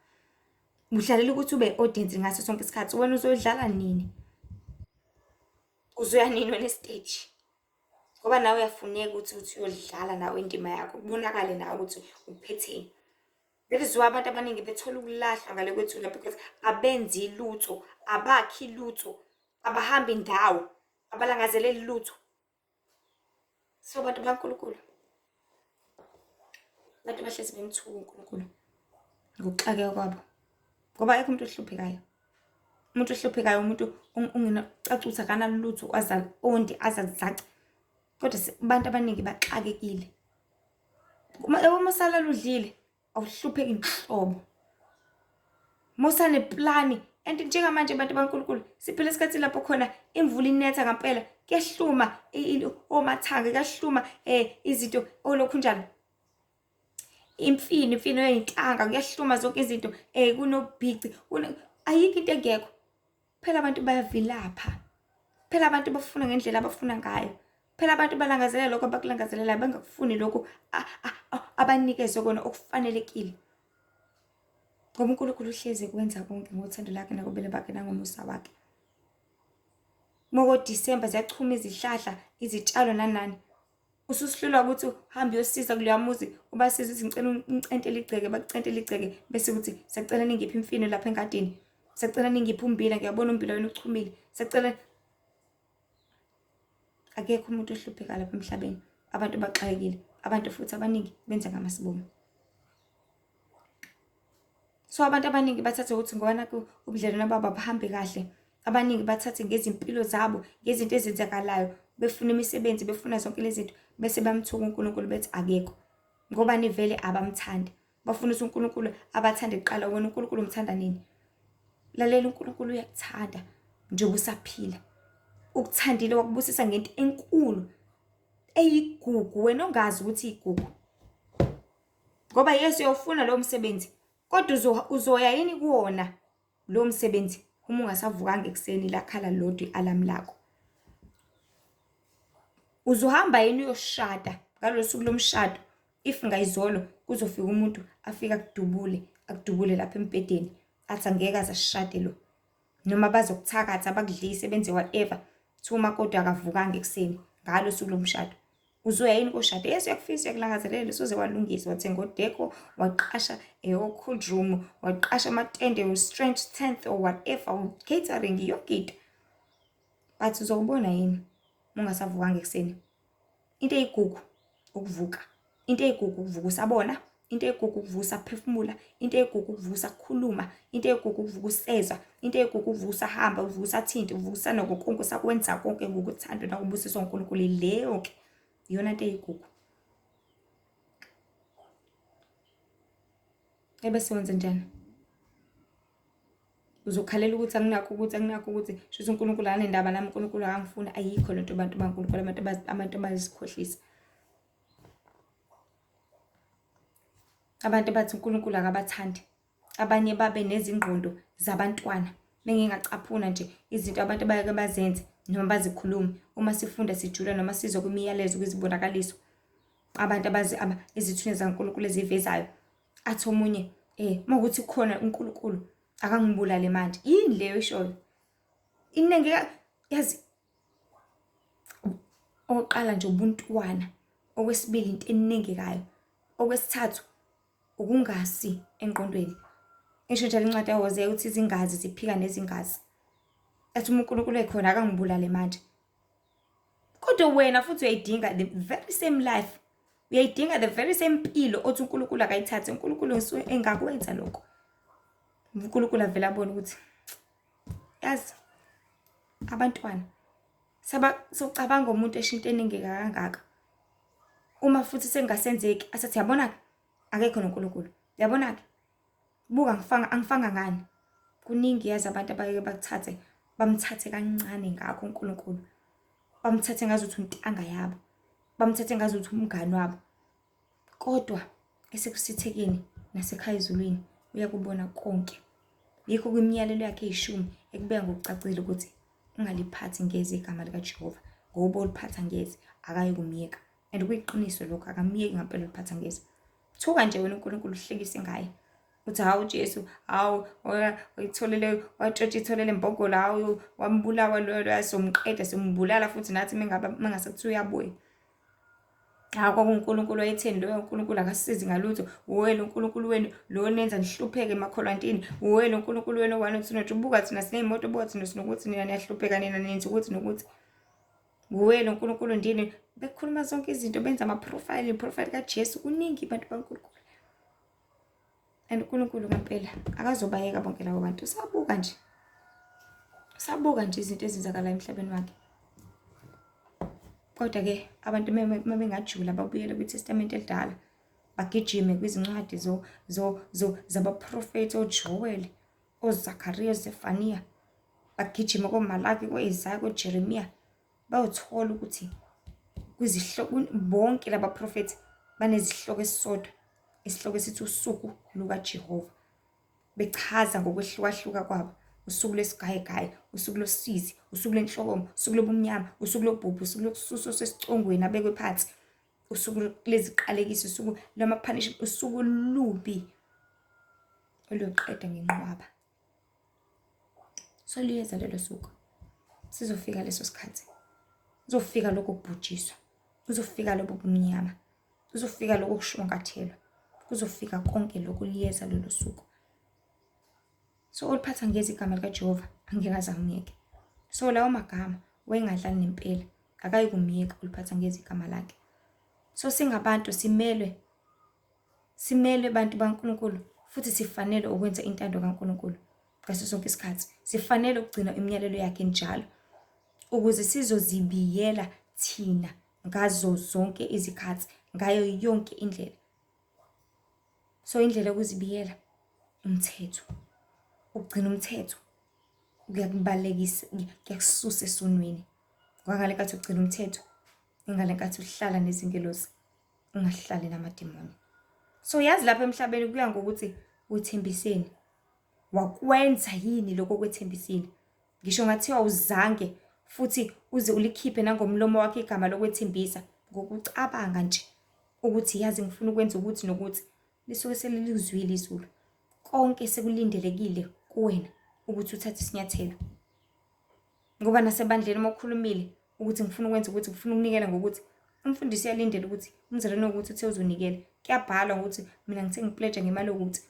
Uhlalela ukuthi ube audience ngaso sonke isikhathi. Wena uzodlala nini? Uzoya nini wena esiteji? Ngoba nawe uyafuneka ukuthi uthi uyodlala nawe indima yakho, kubonakale nawe ukuthi uphetheni. That is why abantu abaningi bethola ukulahlwa ngale kwethuna, because abenzi lutho, abakhi lutho, abahambi indawo, abalangazeleli lutho. So bantu baNkulunkulu, abantu bahlezi bemthuka uNkulunkulu ngokuxakeka kwabo, ngoba akekho umuntu ohluphekayo. Umuntu ohluphekayo umuntu ongenakucaca akanalutho, aza-ondi, azazace. Kodwa abantu abaningi baxakekile. Uma usalala udlile, awuhlupheki nhlobo. Uma usaneplani, and njengamanje bantu baNkulunkulu, siphila esikhathini lapho khona imvula inetha ngampela, kuyahluma omathanga, kuyahluma izinto olokhu njalo. Imfino, imfino yey'ntanga, kuyahluma zonke izinto, kunobhici, ayikho into engekho. Phela abantu bayavilapha. Phela abantu bafuna ngendlela abafuna ngayo. Phela abantu balangazelela lokho abakulangazelelayo, bangakufuni lokho abanikezwe kona okufanelekile. Ngoba uNkulunkulu uhlezi ekwenza konke ngothando lakhe nangobubele bakhe nangomusa wakhe. Moko December ziyachuma izihlahla, izitshalo nani nani. Ususihlulwa ukuthi uhambe uyosiza kuloya muzi, ubasize uthi ngicela unicentele igceke, bakucentele igceke, bese uthi siyacela ningiphe imfino lapha engadini, siyacela ningiphe ummbila, ngiyabona ummbila wena uchumile, siyacela. Akekho umuntu ohlupheka lapha emhlabeni, abantu baxakekile, abantu futhi abaningi benza ngamasibomu. So abantu abaningi bathathe ukuthi ngoba nakhu ubudlelwane babo abuhambi kahle, abaningi bathathe ngezimpilo zabo, ngezinto ezenzakalayo, befuna imisebenzi, befuna zonke lezi zinto, bese bamthuka uNkulunkulu bethi akekho. Ngobani vele abamthandi. Bafuna ukuthi uNkulunkulu abathande kuqala, wena uNkulunkulu umthanda nini? Lalela, uNkulunkulu uyakuthanda njengoba usaphila. Ukuthandile wakubusisa ngento enkulu eyigugu, wena ongazi ukuthi igugu. Ngoba yes, uyawufuna lowo msebenzi, kodwa uzoya yini kuwona lowo msebenzi uma ungasavukanga ekuseni lakhala lodwa i-alamu lakho? Uzohamba yini uyoshada ngalolu suku lomshado if ngayizolo kuzofika umuntu afike akudubule, akudubule lapha embhedeni athi angeke aze ashade lo, noma bazokuthakatha bakudlise benze whatever, kuthiwa umakoti akavukanga ekuseni ngalo suku lomshado. Uzoya yini koshada? Yes, uyakufisa, uyakulangazelela, usuze walungisa, wathenga odekho, waqasha o-cold room, waqasha amatende, o-strange tent or whatever, catering, yonke into. But uzowubona yini uma ungasavukanga ekuseni? Into eyigugu ukuvuka, into eyigugu ukuvuka usabona, into eyigugu ukuvuka usaphefumula, into eyigugu ukuvuka usakhuluma, into eyigugu ukuvuka usezwa, into eyigugu ukuvuka usahamba, uvuka usathinta, uvuka usanako konke, usakwenza konke ngokuthanda nakubusiswa uNkulunkulu. Leyo-ke iyona nto eyigugu. Ebese wenze njani? Uzokhalela ukuthi anginakho ukuthi, anginakho ukuthi, shuthi uNkulunkulu akanendaba nami, uNkulunkulu akangifuni. Ayikho lento bantu baNkulunkulu, abantu abazikhohlisa. Abantu abathi uNkulunkulu akabathandi, abanye babe nezingqondo zabantwana. Mengingacaphuna nje izinto abantu abayeke bazenze noma bazikhulume uma sifunda sijula noma sizwa kwimiyalezo kwizibonakaliso abantu abazi izithunywa zikaNkulunkulu ezivezayo. Athi omunye, uma kuwukuthi kukhona uNkulunkulu akangibulale manje. Yini leyo oyishoyo? Iningi yazi, okokuqala nje ubuntwana, okwesibili into eningekayo, okwesithathu ukungasi engqondweni. Isho njalo incwadi yaHoseya ukuthi izingazi ziphika nezingazi. Athi uma uNkulunkulu ekhona akangibulale manje. Kodwa wena futhi uyayidinga the very same life. Uyayidinga the very same mpilo othi uNkulunkulu akayithathe. uNkulunkulu ngisuke engakwenza lokho. uNkulunkulu avele abone ukuthi yazi abantwana saba socabanga umuntu esho into eningi kangaka. Uma futhi sengasenzeki asathi yabona-ke akekho noNkulunkulu. Yabona-ke buka angifanga angifanga ngani. Kuningi yazi abantu abayeke bakuthathe bamthathe kancane ngakho uNkulunkulu. Bamthathe ngazuthi untanga yabo. Bamthathe ngazuthi umngani wabo. Kodwa esekusithekeni nasekhaya ezulwini uyakubona konke. Yikho kwimiyalelo yakhe eyishumi ekubeka ngokucacile ukuthi ungaliphathi ngeze igama likaJehova, ngoba oliphatha ngeze akayikumyeka. And kuyiqiniso lokho, akamyeki ngampela oliphatha ngeze. Thuka nje wena uNkulunkulu uhlekise ngaye. Uthi hawu Jesu, hawu uyitholele, watshontsha ithole lembongolo, hawu wambulawa loyo, somqeda simbulala futhi nathi mengabe mengase kuthiwa uyabuya. Hawu kwakuwuNkulunkulu wayetheni loyo uNkulunkulu akasisizi ngalutho, wuye lo Nkulunkulu wenu lo nenza nihlupheke emakholwantini, wuye lo Nkulunkulu wenu one two nothi buka thina siney'moto, buka thina sinokuthi nina niyahlupheka nina nenza ukuthi nokuthi. Nguwe lo Nkulunkulu ndini. Bekhuluma zonke izinto benza ama-profile, i-profile kaJesu, kuningi bantu baNkulunkulu. And uNkulunkulu ngempela akazobayeka bonke labo bantu, usabuka nje. Usabuka nje izinto ezenzakalayo emhlabeni wakhe. Kodwa-ke abantu uma bengajula babuyele kwiTestamente elidala, bagijime kwizincwadi zabaprofethi oJoweli, oZakariya, oZefaniya, bagijime koMalaki, ko-Isaya, koJeremiya, bayothola ukuthi kwizihloko bonke laba profethi banezihloko esisodwa, isihloko esithi usuku lukaJehova, bechaza ngokwehlukahluka kwabo, usuku lwesigayegaye, usuku losizi, usuku lwenhlokomo, usuku lobumnyama, usuku lobhubhu, usuku lokususwa sesicongweni abekwe phansi, usuku leziqalekiso, usuku lwama-punishment, usuku olubi oluyoqeda ngenqwaba. So liyeza lelo suku, sizofika leso sikhathi, kuzofika lokho kubhujiswa, kuzofika lobo bumnyama, kuzofika lokho kushwankathelwa, kuzofika konke lokhu, liyeza lolo suku. So oliphatha ngeze igama likaJehova angeke aze amyeke. So lawo magama wayengadlali nempela, akayikumyeka oliphatha ngeze igama lakhe. So singabantu simelwe, simelwe bantu baNkulunkulu futhi sifanele ukwenza intando kaNkulunkulu ngaso sonke isikhathi. Sifanele ukugcina imiyalelo yakhe njalo ukuze sizozibiyela thina ngazo zonke izikhathi, ngayo yonke indlela. So indlela yokuzibiyela umthetho, ukugcina umthetho kuyakubalekisa, kuyakususa esonweni. Ngoba ngale nkathi ugcina umthetho, ingale nkathi uhlala nezingelosi, ungahlali namadimoni. So yazi lapha emhlabeni kuya ngokuthi uthembiseni, wakwenza yini lokho okwethembisile. Ngisho ngathiwa uzange futhi uze ulikhiphe nangomlomo wakho igama lokwethembisa, ngokucabanga nje ukuthi yazi ngifuna ukwenza ukuthi nokuthi, lisuke selilizwile izulu. Konke sekulindelekile kuwena ukuthi uthathe isinyathelo. Ngoba nasebandleni uma ukhulumile ukuthi ngifuna ukwenza ukuthi, ngifuna ukunikela ngokuthi, umfundisi uyalindela ukuthi umzalwane wokuthi uthe uzonikela. Kuyabhalwa ukuthi mina ngithe ngipleja ngemali yokuthi,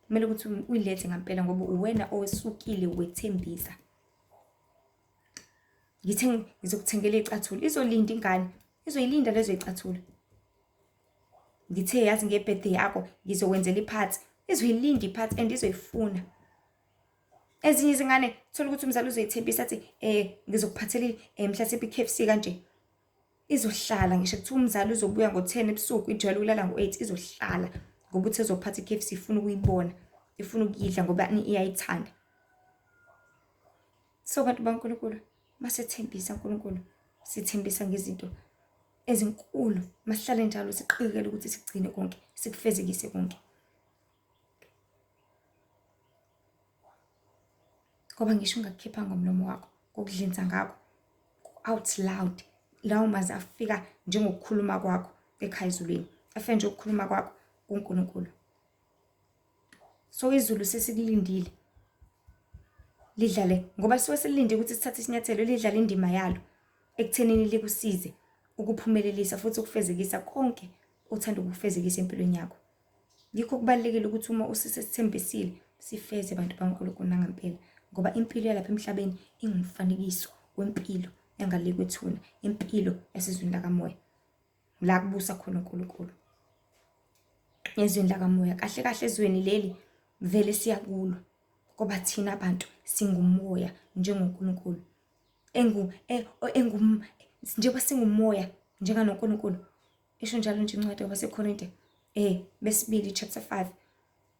kumele ukuthi uyilethe ngampela ngoba uwena owesukile wethembisa. Ngithe ngizokuthengela iy'cathulo, izolinda ingane, izoyilinda lezo y'cathulo. Ngithe yazi nge-birthday yakho ngizokwenzela iphathi, izoyilinda iphathi and izoyifuna. Ezinye izingane thola ukuthi umzali uzoyithembisa athi ngizokuphathela mhlasimpe i-K_F_C kanje. Izohlala ngisho kuthiwa umzali uzobuya ngo-ten ebusuku ijwayele ukulala ngo-eight, izohlala ngoba uthe uzophatha i-K_F_C ifuna ukuyibona, ifuna ukuyidla ngoba iyayithanda. So bantu baNkulunkulu, masethembisa uNkulunkulu, sithembisa ngezinto ezinkulu, masihlale njalo siqikele ukuthi sigcine konke, sikufezekise konke. Ngoba ngisho ungakukhipha ngomlomo wakho, ngokudlinza ngakho, out loud, lawo mazwi afika njengokukhuluma kwakho ekhaya ezulwini, afika njengokukhuluma kwakho kuNkulunkulu. So izulu sesikulindile lidlale ngoba suke silinde ukuthi sithathe isinyathelo, lidlale indima yalo ekuthenini likusize ukuphumelelisa futhi ukufezekisa konke othanda ukufezekisa empilweni yakho. Yikho kubalulekile ukuthi uma usisethembisile sifeze bantu baNkulunkulu nangempela, ngoba impilo yalapha emhlabeni ingumfanekiso wempilo yangale kwethuna, impilo yasezweni lakamoya, la kubusa khona uNkulunkulu. Ezweni lakamoya, kahle kahle ezweni leli vele siyakulo, ngoba thina bantu singumoya njengoNkulunkulu. Engu, e, engu, njengoba singumoya njenganoNkulunkulu, Isho njalo nje incwadi yabaseKorinte besibili chapter 5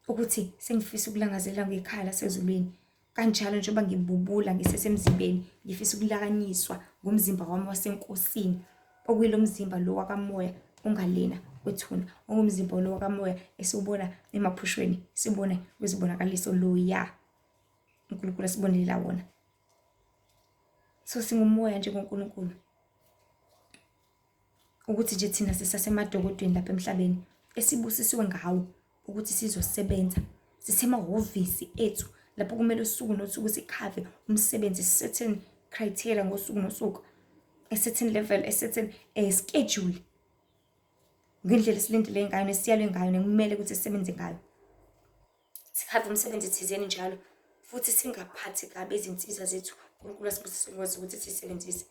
ukuthi sengifisa ukulangazelela ngekhaya lasezulwini. Kanjalo njengoba ngibubula ngisesemzimbeni, ngifisa ukulakanyiswa ngomzimba wami wasenkosini, okuyilo mzimba lo wakamoya ongalena kwethuna, ongumzimba lo wakamoya esiwubona emaphushweni, siwubone kwizibonakaliso loya uNkulunkulu asibonelela wona. So singumoya njengoNkulunkulu. Ukuthi nje thina sisasemadokodweni lapha emhlabeni esibusisiwe ngawo ukuthi sizosebenza, sisemahhovisi ethu lapho kumele usuku nosuku sikhave umsebenzi, certain criteria ngosuku nosuku, a certain level, a certain schedule, ngendlela esilindele ngayo nesiyalwe ngayo nekumele ukuthi sisebenze ngayo. Sikhave umsebenzi thizeni njalo futhi singaphathi kabi izinsiza zethu uNkulunkulu asibusise ngikwazi ukuthi sisebenzise.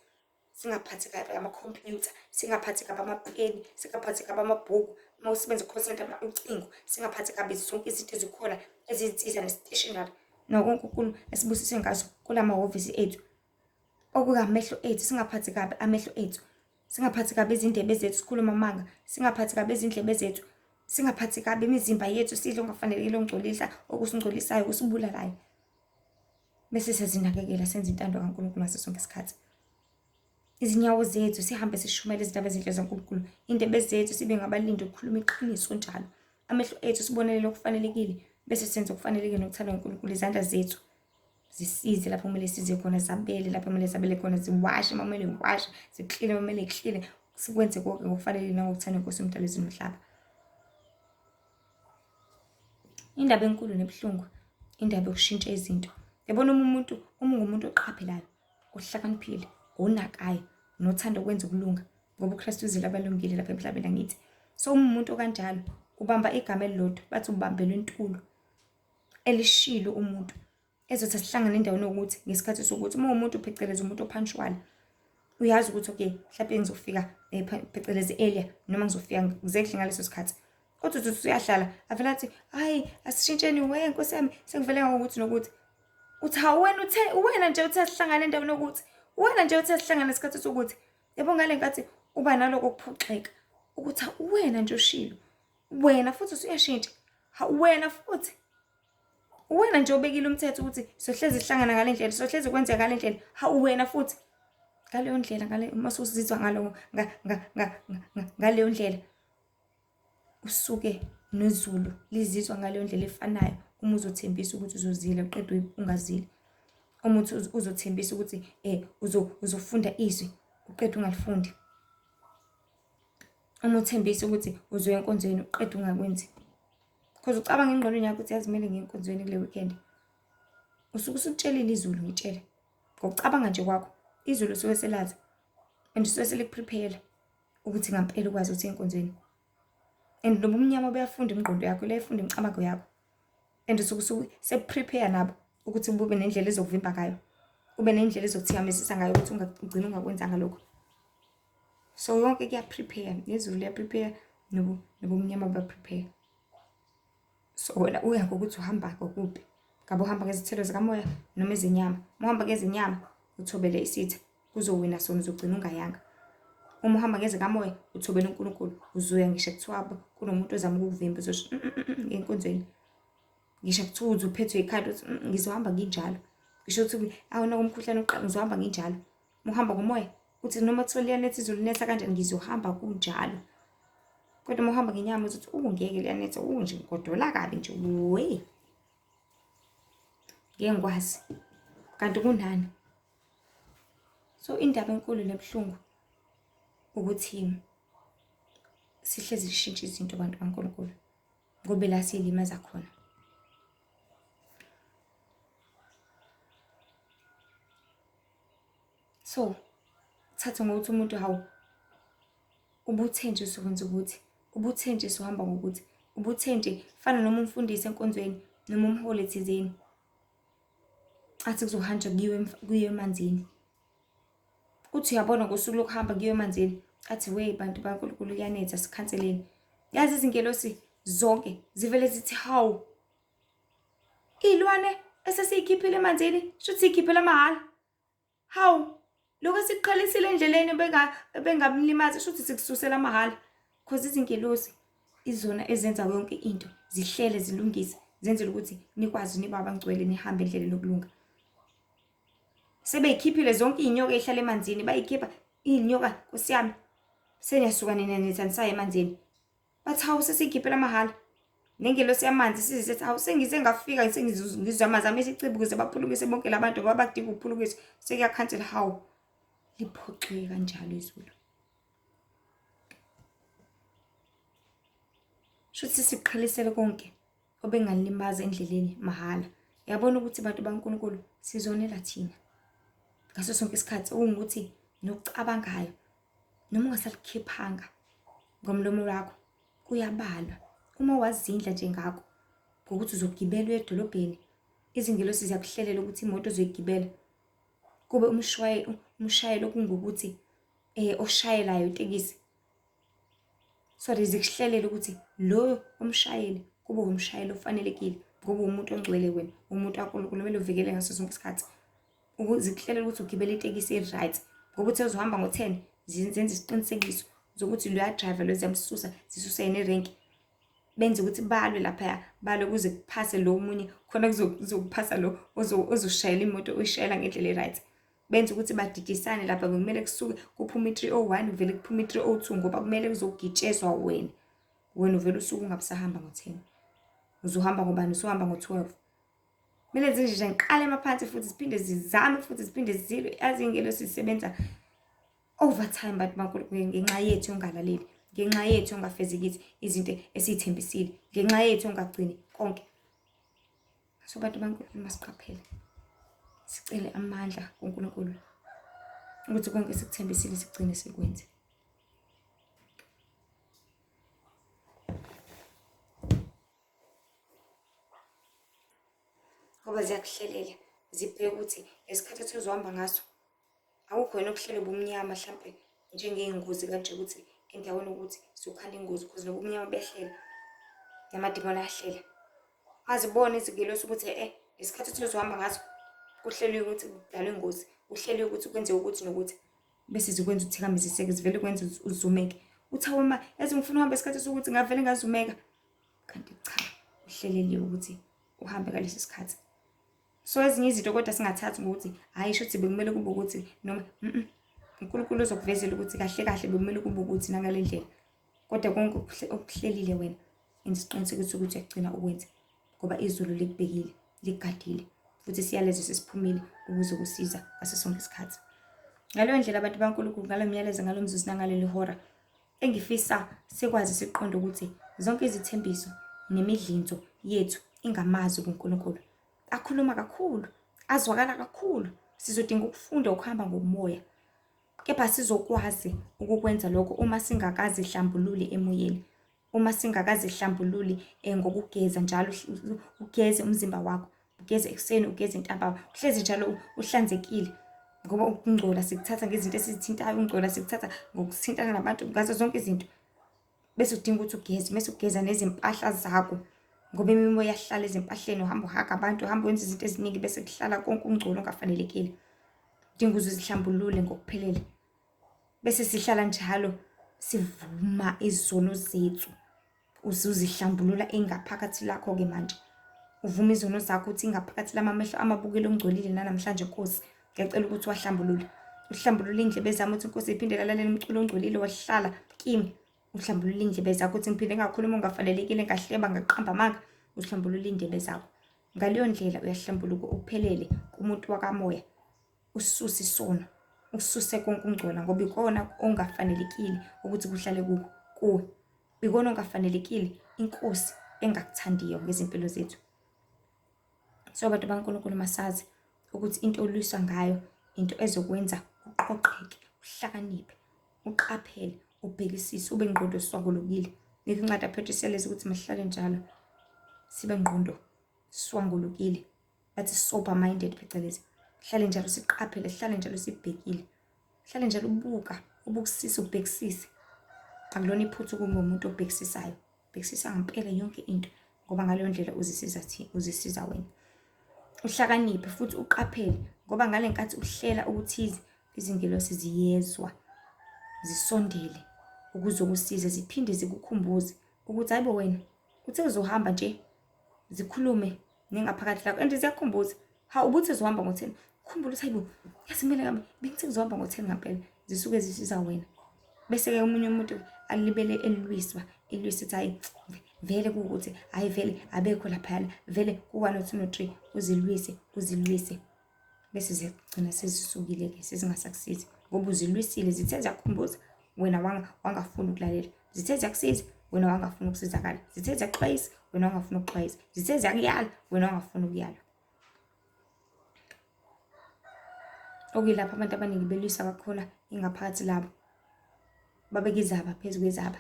Singaphathi kabi amakhompyutha, singaphathi kabi amapeni, singaphathi kabi amabhuku, uma usebenza e-call centre ucingo, singaphathi kabi zonke izinto ezikhona eziyizinsiza ne-stationery nakonke okunye esibusiswe ngazo kula mahhovisi ethu. Okungamehlo ethu, singaphathi kabi amehlo ethu, singaphathi kabi izindebe zethu sikhulume amanga, singaphathi kabi izindlebe zethu, singaphathi kabi imizimba yethu sidle okungafanelekile okungcolisa, okusingcolisayo, okusibulalayo. Bese siyazinakekela senze intando kaNkulunkulu ngaso sonke isikhathi. Izinyawo zethu sihambe sishumayela izindaba ezinhle zaNkulunkulu, iy'ndebe zethu sibe ngabalindi ukukhuluma iqiniso njalo, amehlo ethu sibonelele okufanelekile bese senza okufanelekile nokuthandwa uNkulunkulu, izandla zethu zisize lapho kumele size khona, zabele lapho kumele zabele khona, ziwashe uma kumele ziwashe, zikline uma kumele zikline, sikwenze konke ngokufanelekile nangokuthandwa iNkosi uMdali wezulu nomhlaba. Indaba enkulu nebuhlungu indaba yokushintsha izinto. Yabona uma umuntu, uma ungumuntu oqaphelayo, ohlakaniphile, onakayo, nothanda ukwenza ukulunga, ngoba uKristu uzele abalungile lapha emhlabeni angithi. So uma umuntu okanjalo ubamba igama elilodwa, bathi ubambelwe intulo elishilo umuntu. Ezothi asihlangane endaweni yokuthi ngesikhathi sokuthi uma umuntu phecelezi umuntu o-punctual, uyazi ukuthi okay mhlawumbe ngizofika phecelezi earlier noma ngizofika exactly ngaleso sikhathi. Kodwa uthi usuyahlala avele athi hhayi asishintsheni we nkosi yami sengivele ngokuthi nokuthi. Uthi hawu wena uthe wena nje uthe asihlangane endaweni yokuthi, wena nje uthe asihlangane ngesikhathi sokuthi. Yabo ngale nkathi uba naloko kuphoxeka ukuthi wena nje ushilo, wena futhi usuyashintsha, hawu wena futhi. Uwena nje obekile umthetho ukuthi sohlezi sihlangana ngale ndlela, sohlezi kwenzeka ngale ndlela. Hawu wena futhi ngaleyo ndlela, ngale uma usuzizwa ngalo ngaleyo ndlela usuke Nezulu lizizwa ngaleyo ndlela efanayo uma uzothembisa ukuthi uzozila uqede ungazili. Uma uthi uzothembisa ukuthi uzofunda izwi uqede ungalifundi. Uma uthembisa ukuthi uzoya enkonzweni uqede ungakwenzi. Because ucabanga engqondweni yakho ukuthi yazi kumele ngiye enkonzweni kule weekend. Usuke usukutshelile izulu ngitshele. Ngokucabanga nje kwakho izulu usuke selazi and usuke selikuprepare ukuthi ngampela ukwazi ukuthi enkonzweni. And nobumnyama buyafunda ingqondo yakho, liyayifunda imicabango yakho. And usuke usuke sekuprepare nabo ukuthi bube nendlela ezokuvimba ngayo. Ube nendlela ezokuthikamezisa ngayo ukuthi ugcine ungakwenzanga lokho. So yonke kuya-prepare, nezulu liya-prepare nobumnyama buya-prepare. So wena uya ngokuthi uhamba ngokuphi. Ngabe uhamba ngezithelo zikamoya noma ezenyama. Uma uhamba ngezenyama uthobele isitha kuzowina sona uzogcina ungayanga. Uma uhamba ngezikamoya uthobele uNkulunkulu uzoya ngisho kuthiwa kunomuntu ozama ukukuvimba uzosho ngenkonzweni. Ngisho kuthiwa uze uphethwe ikhanda uthi ngizohamba nginjalo. Ngisho ukuthi awunako umkhuhlane uqala ngizohamba nginjalo. Uma uhamba ngomoya uthi noma kuthiwa liyanetha izulu linetha kanjani ngizohamba kunjalo. Kodwa uma uhamba ngenyama uzothi ungeke liyanetha unje ngigodola kabi nje we. Ngeke ngikwazi. Kanti kunani? So indaba enkulu nebuhlungu ukuthi sihlezi sishintsha izinto bantu kaNkulunkulu ngoba la siyilimaza khona. So thatha ngokuthi umuntu hawu ubuthe nje uzokwenza ukuthi, ubuthe nje usuhamba ngokuthi, ubuthe nje fana noma umfundisi enkonzweni noma umholi thizeni athi kuzohanjwa kuyiwe kuyiwe emanzini. Uthi uyabona ngosuku lokuhamba kuyiwe emanzini athi wey bantu baNkulunkulu kuyanetha sikhanseleni. Yazi izingelosi zonke zivele zithi hawu iy'lwane esesiyikhiphile emanzini shuthi siyikhiphela mahhala. Hawu lokho esikuqhelisile endleleni bengamlimazi shuthi sikususela mahhala. Cause izingelosi izona ezenza yonke into zihlele zilungise zenzele ukuthi nikwazi nibe abangcwele nihambe endleleni yokulunga. Sebeyikhiphile zonke iy'nyoka ey'hlala emanzini bayikhipha iy'nyoka nkosi yami. Seniyasuka nina nithi anisayi emanzini. Bathi hawu sesikhiphela mahhala. Nengelosi yamanzi size sethi hawu sengize ngafika sengizwa amanzi ami esichibi ukuze baphulukise bonke labantu ngoba badinga ukuphulukiswa. Sekuyakhansela hawu. Liphoxeke kanjalo izulu. Shuthi siqhelisele konke obengalilimaza endleleni mahhala. Yabona ukuthi bantu baNkulunkulu sizonela thina. Ngaso sonke isikhathi okungukuthi nokucabangayo noma ungasalikhiphanga ngomlomo wakho kuyabalwa. Uma wazindla nje ngakho ngokuthi uzogibela uye edolobheni, izingelosi ziyakuhlelela ukuthi imoto ozoyigibela kube umshayeli okungukuthi oshayelayo itekisi. Sorry, zikuhlelela ukuthi loyo umshayeli kube umshayeli ofanelekile ngoba uwumuntu ongcwele wena, uwumuntu kaNkulunkulu kumele uvikele ngaso sonke isikhathi. Zikuhlelela ukuthi ugibele itekisi e-right ngoba uthe uzohamba ngo-ten zenze isiqinisekiso zokuthi loya driver lo ziyamsusa zisuse yena erenki. Benze ukuthi balwe laphaya balwe kuze kuphase lo omunye khona kuzophasa lo ozoshayela imoto oyishayela ngendlela e-right. Benze ukuthi badidisane lapha bekumele kusuke kuphume i-301 kuvele kuphume i-302 ngoba kumele kuzogitshezwa wena. Wena uvele usuke ungabe usahamba ngo-10. Uzohamba ngobani? Usuhamba ngo-12. Kumele zinje nje ngiqale emaphansi futhi ziphinde zizame futhi ziphinde zilwe. Yazi iy'ngelosi zisebenza overtime bantu baNkulunkulu ngenxa yethu yongalaleli, ngenxa yethu yongafezekisi izinto esiy'thembisile, ngenxa yethu yongagcini konke. So bantu baNkulunkulu masiqaphele, sicele amandla kuNkulunkulu ukuthi konke esikuthembisile sigcine sikwenze. Ngoba ziyakuhlelela zibheke ukuthi lesikhathi othi uzohamba ngaso akukho yini okuhlele ubumnyama hlampe njengey'ngozi kanje ukuthi endaweni ukuthi sukhanda ingozi cause nobumnyama buyahlela namadimoni ayahlela. Bazibone izingelosi ukuthi e-e lesikhathi othi uzohamba ngaso kuhleliwe ukuthi kudalwe ingozi, kuhleliwe ukuthi kwenziwe ukuthi nokuthi. Bese zikwenza uthikameziseke zivele kwenza uzumeke. Uthi hawu ma yazi ngifuna uhamba isikhathi sokuthi ngavele ngazumeka. Kanti cha uhleleliwe ukuthi uhambe ngalesi sikhathi. So ezinye izinto kodwa singathathi ngokuthi hhayi shuthi bekumele kube ukuthi noma uNkulunkulu uzokuvezela ukuthi kahle kahle bekumele kube ukuthi nangale ndlela. Kodwa konke okuhlelile wena. Enza isiqiniseko sokuthi uyagcina ukwenza ngoba izulu likubhekile, likugadile futhi isiyalezo sesiphumile ukuzokusiza ngaso sonke isikhathi. Ngaleyo ndlela abantu baNkulunkulu, ngalo myalezo, ngalo mzuzu nangaleli hora, engifisa sikwazi siqonde ukuthi zonke izithembiso nemidlinzo yethu ingamazwi kuNkulunkulu. Akhuluma kakhulu, azwakala kakhulu. Sizodinga ukufunda ukuhamba ngomoya. Kepha sizokwazi ukukwenza lokho uma singakazihlambululi emoyeni. Uma singakazihlambululi ngokugeza njalo, ugeze umzimba wakho, ugeze ekuseni, ugeze ntambama, uhlezi njalo uhlanzekile. Ngoba ukungcola sikuthatha ngezinto esizithintayo, ukungcola sikuthatha ngokuthintana nabantu, ngazo zonke izinto. Bese udinga ukuthi ugeze, mese ugeza nezimpahla zakho. Ngoba imimoya iyahlala ezimpahleni, uhamba uhaga abantu, uhamba wenza izinto eziningi bese kuhlala konke ukungcola ongafanelekile. Udinga uze uzihlambulule ngokuphelele. Bese sihlala njalo sivuma izono zethu. Usuzihlambulula ingaphakathi lakho-ke manje. Uvuma izono zakho uthi ingaphakathi lami amehlo amabukelo ongcolile nanamhlanje Nkosi. Ngiyacela ukuthi uwahlambulule. Uhlambulule iy'ndlebe zami uthi Nkosi iphinde lalalela umculo ongcolile wahlala kimi. Uhlambulule iy'ndlebe zakho uthi ngiphinde ngakhuluma ongafanelekile ngahleba ngaqamba amanga. Uhlambulule iy'ndlebe zakho. Ngaleyo ndlela uyahlambuluka uphelele kumuntu wakamoya. Ususe isono, ususe konke ukungcola ngoba ikona ongafanelekile ukuthi kuhlale kukho kuwe. Ikona ongafanelekile inkosi engakuthandiyo ngezimpilo zethu. So bantu baNkulunkulu masazi ukuthi into olwiswa ngayo into ezokwenza uqoqeke, uhlakaniphe, uqaphele, ubhekisise, ube ngqondo swangulukile. Nikho incwadi yaPetru isiyaleza ukuthi masihlale njalo sibe ngqondo swangulukile. Bathi sober minded phecelezi. Hlale njalo siqaphele, hlale njalo sibhekile. Hlale njalo ubuka, ubukisise, ubhekisise. Akulona iphutha ukuba umuntu obhekisisayo. Bhekisisa ngempela yonke into ngoba ngaleyo ndlela uzisiza uzisiza wena. Uhlakaniphe futhi uqaphele ngoba ngale nkathi uhlela okuthize izingelosi ziyezwa zisondele ukuzokusiza ziphinde zikukhumbuze ukuthi hayibo wena uthe uzohamba nje zikhulume nengaphakathi lakho and ziyakukhumbuza ha ubuthi uzohamba ngo-10 ukhumbula ukuthi hayibo yazi kumele ngabe bengithi ngizohamba ngo-10 ngampela zisuke zisiza wena bese-ke omunye umuntu alibele elwiswa elwisa ukuthi hhayi vele kuwukuthi hhayi vele abekho laphayana vele ku-one no two no-three uzilwise uzilwise bese zigcina sezisukile-ke sezingasakusizi ngoba uzilwisile zithe ziyakukhumbuza wena wangafuni ukulalela zithe ziyakusiza wena wangafuni ukusizakala zithe ziyakuxwayisa wena wangafuni ukuxwayisa zithe ziyakuyala wena wangafuni ukuyalwa okuyilapho abantu abaningi belwisa kakhona ingaphakathi labo babeka izaba phezu kwezaba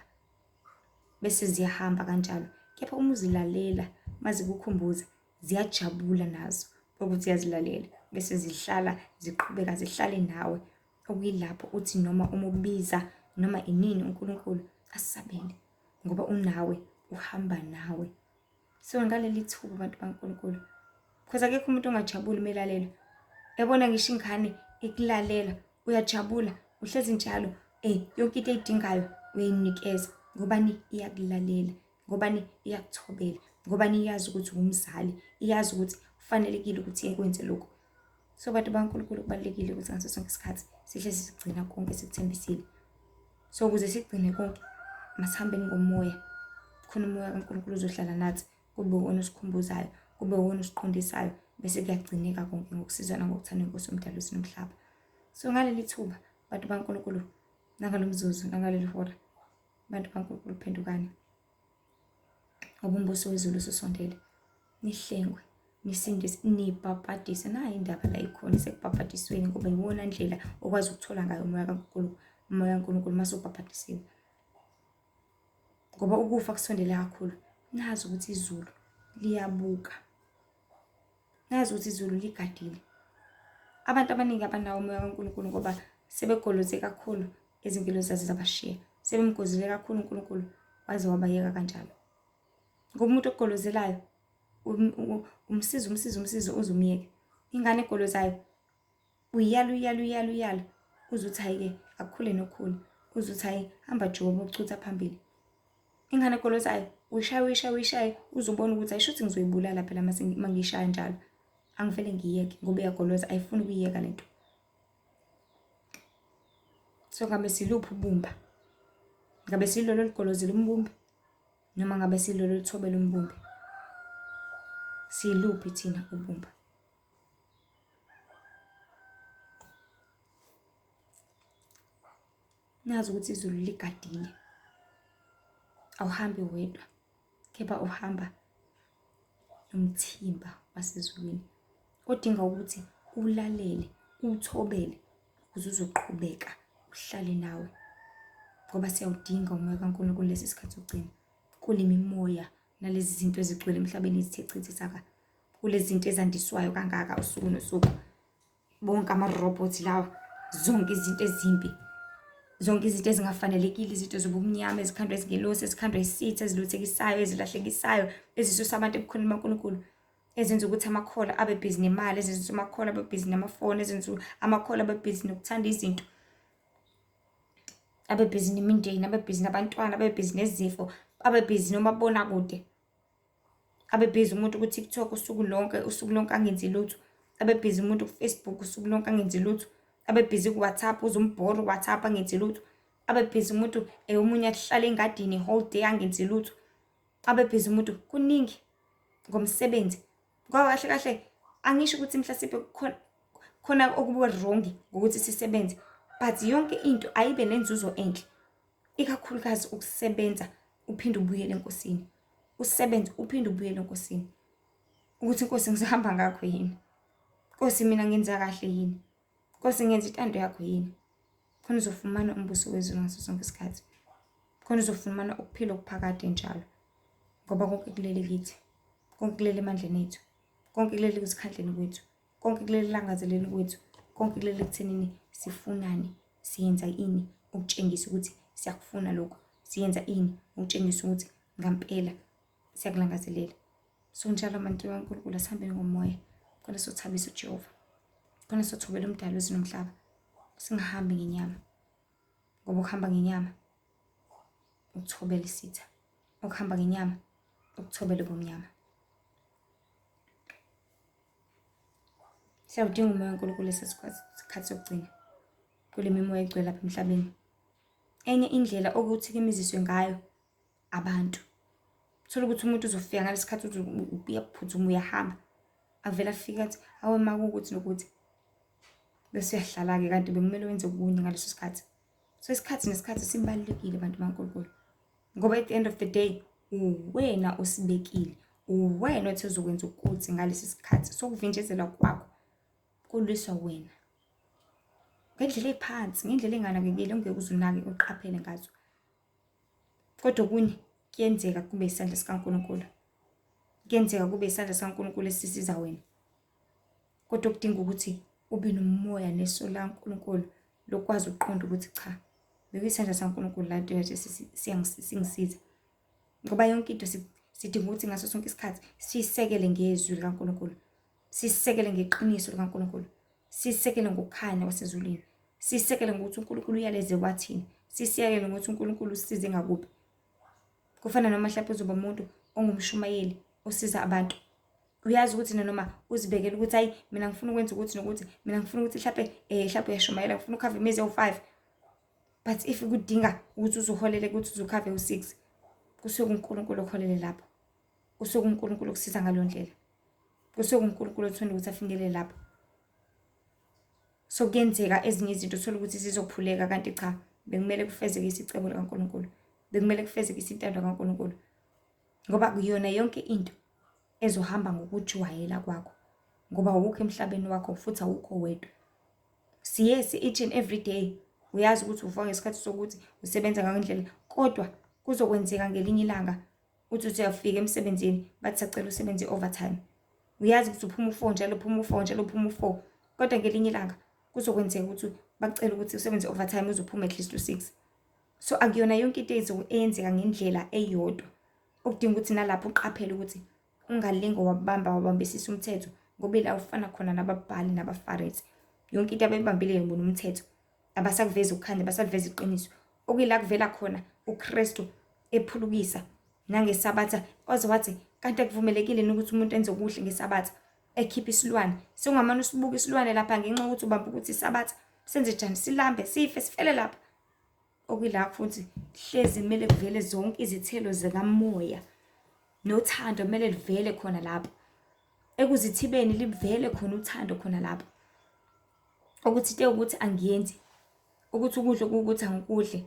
bese ziyahamba kanjalo kepha uma uzilalela mazikukhumbuza ziyajabula nazo ukuthi uyazilalela bese zihlala ziqhubeka zihlale nawe okuyilapho uthi noma umubiza noma inini uNkulunkulu asabele ngoba unawe uhamba nawe so ngaleli thuba abantu baNkulunkulu because akekho umuntu ongajabuli uma elalela yabona ngisho ingane ikulalela uyajabula uhlezi njalo yonke into eyidingayo uyayinikeza ngobani iyakulalela ngobani iyakuthobela ngobani iyazi ukuthi ungumzali iyazi ukuthi kufanelekile ukuthi ikwenze lokhu so bantu baNkulunkulu kubalulekile ukuthi ngaso sonke isikhathi sihle sigcina konke esikuthembisile so ukuze sigcine konke masihambeni ngomoya khona umoya kaNkulunkulu uzohlala nathi kube uwona osikhumbuzayo kube uwona osiqondisayo bese kuyagcineka konke ngokusizwa nangokuthanda inkosi yomdali wesinomhlaba so ngaleli thuba bantu baNkulunkulu nangalo mzuzu nangaleli hora bantu baNkulunkulu phendukani ngoba umbuso wezulu ususondele nihlengwe nisindise nibhabhadise nayi indaba la ikhona isekubhabhadisweni ngoba iwona ndlela okwazi ukuthola ngayo umoya kaNkulunkulu umoya kaNkulunkulu uma usubhabhadisiwe ngoba ukufa kusondele kakhulu nazi ukuthi izulu liyabuka Nazi ukuthi izulu ligadile. Abantu abaningi abanawo umoya kaNkulunkulu ngoba sebegoloze kakhulu izingelosi zaze zabashiya. Sebemgozile kakhulu uNkulunkulu waze wabayeka kanjalo. Ngoba umuntu ogolozelayo umsiza umsiza umsiza uze umyeke. Ingane egolozayo uyala uyala uyala uyala uze uthi hhayi-ke akukhule nokukhula uze uthi hhayi hamba joba uchutha phambili. Ingane egolozayo uyishaya uyishaya uyishaya uze ubone ukuthi ayisho ukuthi ngizoyibulala phela uma ngiyishaya njalo. Angivele ngiyiyeke ngoba iyagoloza ayifuni ukuyiyeka le nto. So ngabe siluphi ubumba? Ngabe silolo olugolozela umbumbi? Noma ngabe silolo luthobela umbumbi. Siluphi thina ubumba? Nazi ukuthi izulu ligadile. Awuhambi wedwa, kepha uhamba nomthimba wasezulwini odinga ukuthi ulalele, uthobele ukuze uzoqhubeka uhlale nawe ngoba siyawudinga umoya kaNkulunkulu lesi sikhathi sokugcina kule mimoya nalezi zinto ezigcwele emhlabeni ezithe chithi saka kulezi zinto ezandiswayo kangaka usuku nosuku bonke ama-robots lawa zonke izinto ezimbi zonke izinto ezingafanelekile izinto zobumnyama ezikhandwa izingelosi ezikhandwa isitha eziluthekisayo ezilahlekisayo ezisusa abantu ebukhoneni baNkulunkulu ezenza ukuthi amakholwa abe busy nemali ezenza ukuthi amakholwa abe busy namafoni ezenza amakholwa abe busy nokuthanda izinto abe busy nemindeni abe busy nabantwana abe busy nezifo abe busy nomabonakude abe busy umuntu ku-TikTok usuku lonke usuku lonke angenzi lutho abe busy umuntu ku-Facebook usuku lonke angenzi lutho abe busy ku-WhatsApp uzumbhora u-WhatsApp angenzi lutho abe busy umuntu omunye ahlale engadini whole day angenzi lutho abe busy umuntu kuningi ngomsebenzi ngoba kahle kahle angisho ukuthi mhlasimpe khona khona okuba wrong ngokuthi sisebenze but yonke into ayibe nenzuzo enhle ikakhulukazi ukusebenza uphinde ubuyele enkosini usebenze uphinde ubuyele enkosini ukuthi inkosi ngizohamba ngakho yini nkosi mina ngenza kahle yini nkosi ngenza intando yakho yini khona uzofumana umbuso wezulu ngaso sonke isikhathi khona uzofumana ukuphila okuphakade njalo ngoba konke kulele kithi konke kulele emandleni ethu konke kulele kuzikhandleni kwethu konke kulele langazeleni kwethu konke kulele ekuthenini sifunani siyenza ini ukutshengisa ukuthi siyakufuna lokhu siyenza ini ukutshengisa ukuthi ngampela siyakulangazelela so njalo bantu kaNkulunkulu asihambeni ngomoya khona sothabisa uJehova khona sothobela umdali wezulu nomhlaba singahambi ngenyama ngoba ukuhamba ngenyama ukuthobela isitha ukuhamba ngenyama ukuthobela ubumnyama siyawudinga umoya kaNkulunkulu lesi sikhathi sokugcina kule mimoya egcwele lapha emhlabeni enye indlela okuthi kimiziswe ngayo abantu thola ukuthi umuntu uzofika ngalesi khathi uthi uyaphuthuma uyahamba avele afike athi awe makuwukuthi nokuthi bese uyahlala-ke kanti bekumele wenze okunye ngaleso sikhathi so isikhathi nesikhathi sibalulekile bantu baNkulunkulu ngoba at the end of the day uwena osibekile uwena othi uzokwenza ukuthi ngalesi sikhathi sokuvinjezelwa kwakho kulwiswa wena ngendlela ephansi ngendlela enganakekile ongeke uze unake uqaphele ngazo Kodwa okunye kuyenzeka kube isandla sikaNkulunkulu. Kuyenzeka kube isandla sikaNkulunkulu esisiza wena. Kodwa okudinga ukuthi ube nomoya neso laNkulunkulu lokwazi ukuqonda ukuthi cha, bekuyisandla sikaNkulunkulu la nto yathi singisiza. Ngoba yonke into sidinga ukuthi ngaso sonke isikhathi siyisekele ngezwi likaNkulunkulu. Siyisekele ngeqiniso likaNkulunkulu. Sisekele ngokukhanya kwasezulwini. Sisekele ngokuthi uNkulunkulu uyaleze wathini. Sisekele ngokuthi uNkulunkulu usisize ngakuphi. Kufana noma mhlawumbe uzoba umuntu ongumshumayeli osiza abantu. Uyazi ukuthi nanoma uzibekele ukuthi hayi mina ngifuna ukwenza ukuthi nokuthi mina ngifuna ukuthi mhlawumbe mhlawumbe uyashumayela ngifuna ukhave imizi ewu-5 but if kudinga ukuthi uzuholele ukuthi uzukhave u-6 kusuke uNkulunkulu okuholele lapho. Kusuke uNkulunkulu okusiza ngaleyo ndlela. Kusuke uNkulunkulu othanda ukuthi afinyelele lapho. So kuyenzeka ezinye izinto uthole ukuthi zizophuleka kanti cha bekumele kufezeke isicebo likaNkulunkulu. Bekumele kufezekise intando kaNkulunkulu. Ngoba kuyona yonke into ezohamba ngokujwayela kwakho. Ngoba awukho emhlabeni wakho futhi awukho wedwa. Yes, each and every day uyazi ukuthi uvuka ngesikhathi sokuthi usebenza ngalendlela kodwa kuzokwenzeka ngelinye ilanga uthi uthi uyafika emsebenzini bathi sacela usebenze i-overtime. Uyazi ukuthi uphuma u-four njalo uphuma u-four njalo uphuma u-four kodwa ngelinye ilanga kuzokwenzeka ukuthi bakucele ukuthi usebenze i-overtime uze uphume at least u-six. So akuyona yonke into eyenzeka ngendlela eyodwa okudinga ukuthi nalapho uqaphele ukuthi ungalinge wabamba wabambisisa umthetho ngoba ila ufana khona nababhali nabaFarisi. Yonke into abayibambile yona umthetho abasakuvezi ukukhanya basaveza iqiniso okuyila kuvela khona uKristu ephulukisa nangesabatha waze wathi kanti akuvumelekile yini ukuthi umuntu enze okuhle ngesabatha ekhipha isilwane sewungamane usibuke isilwane lapha ngenxa yokuthi ubamba ukuthi isabatha senze njani silambe sife sifele lapha. Okuyila futhi hlezi kumele kuvele zonke izithelo zikamoya nothando kumele livele khona lapho. Ekuzithibeni livele khona uthando khona lapho. Ukuthi into ewukuthi angiyenzi, ukuthi ukudla okuwukuthi angikudli,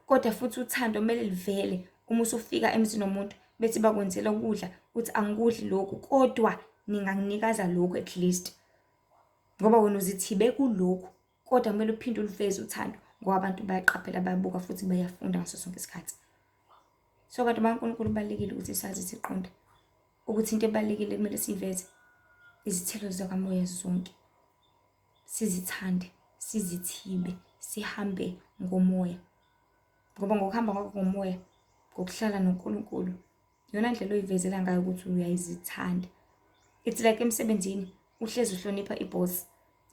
kodwa futhi uthando kumele livele uma usufika emzini womuntu bethi bakwenzela ukudla uthi angikudli lokhu kodwa ninganginikaza lokhu at least. Ngoba wena uzithibe kulokhu kodwa kumele uphinde uluveze uthando ngoba abantu bayaqaphela bayabuka futhi bayafunda ngaso sonke isikhathi. So bantu bakaNkulunkulu kubalulekile ukuthi sazi siqonde ukuthi into ebalulekile kumele siyiveze izithelo zakamoya zonke, sizithande, sizithibe, sihambe ngomoya. Ngoba ngokuhamba kwakho ngomoya, ngokuhlala noNkulunkulu, iyona ndlela oyivezela ngayo ukuthi uyayizithanda. It's like emsebenzini uhlezi uhlonipha ibhosi.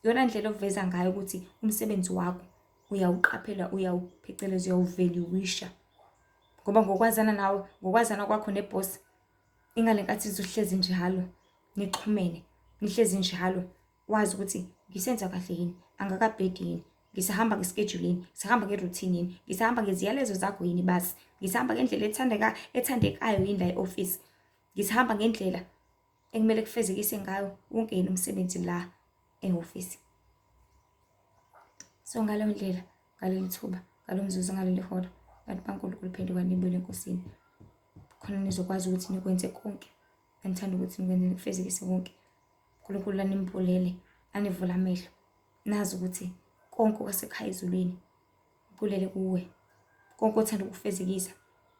Iyona ndlela oveza ngayo ukuthi umsebenzi wakho uyawuqaphela, uyawuphecelezi, uyawuvaluisha. Ngoba ngokwazana nawe, ngokwazana kwakho nebhosi, ingale nkathi izohlezi njalo nixhumene, nihlezi njalo wazi ukuthi ngisenza kahle yini, angakabhedi yini, ngisahamba nge-schedule yini, ngisahamba nge-routine yini, ngisahamba ngeziyalezo zakho yini basi, ngisahamba ngendlela ethandeka ethandekayo yini la e-office, ngisahamba ngendlela ekumele kufezekise ngayo wonke yini umsebenzi la ehhovisi. So ngaleyo ndlela, ngaleli thuba, ngalo mzuzu, ngaleli hora, bantu baNkulunkulu phendukani nibuyele eNkosini. Khona nizokwazi ukuthi nikwenze konke enithanda ukuthi nikwenze nikufezekise konke. uNkulunkulu animbulele, anivule amehlo. Nazi ukuthi konke okwasekhaya ezulwini kulele kuwe. Konke othanda ukufezekisa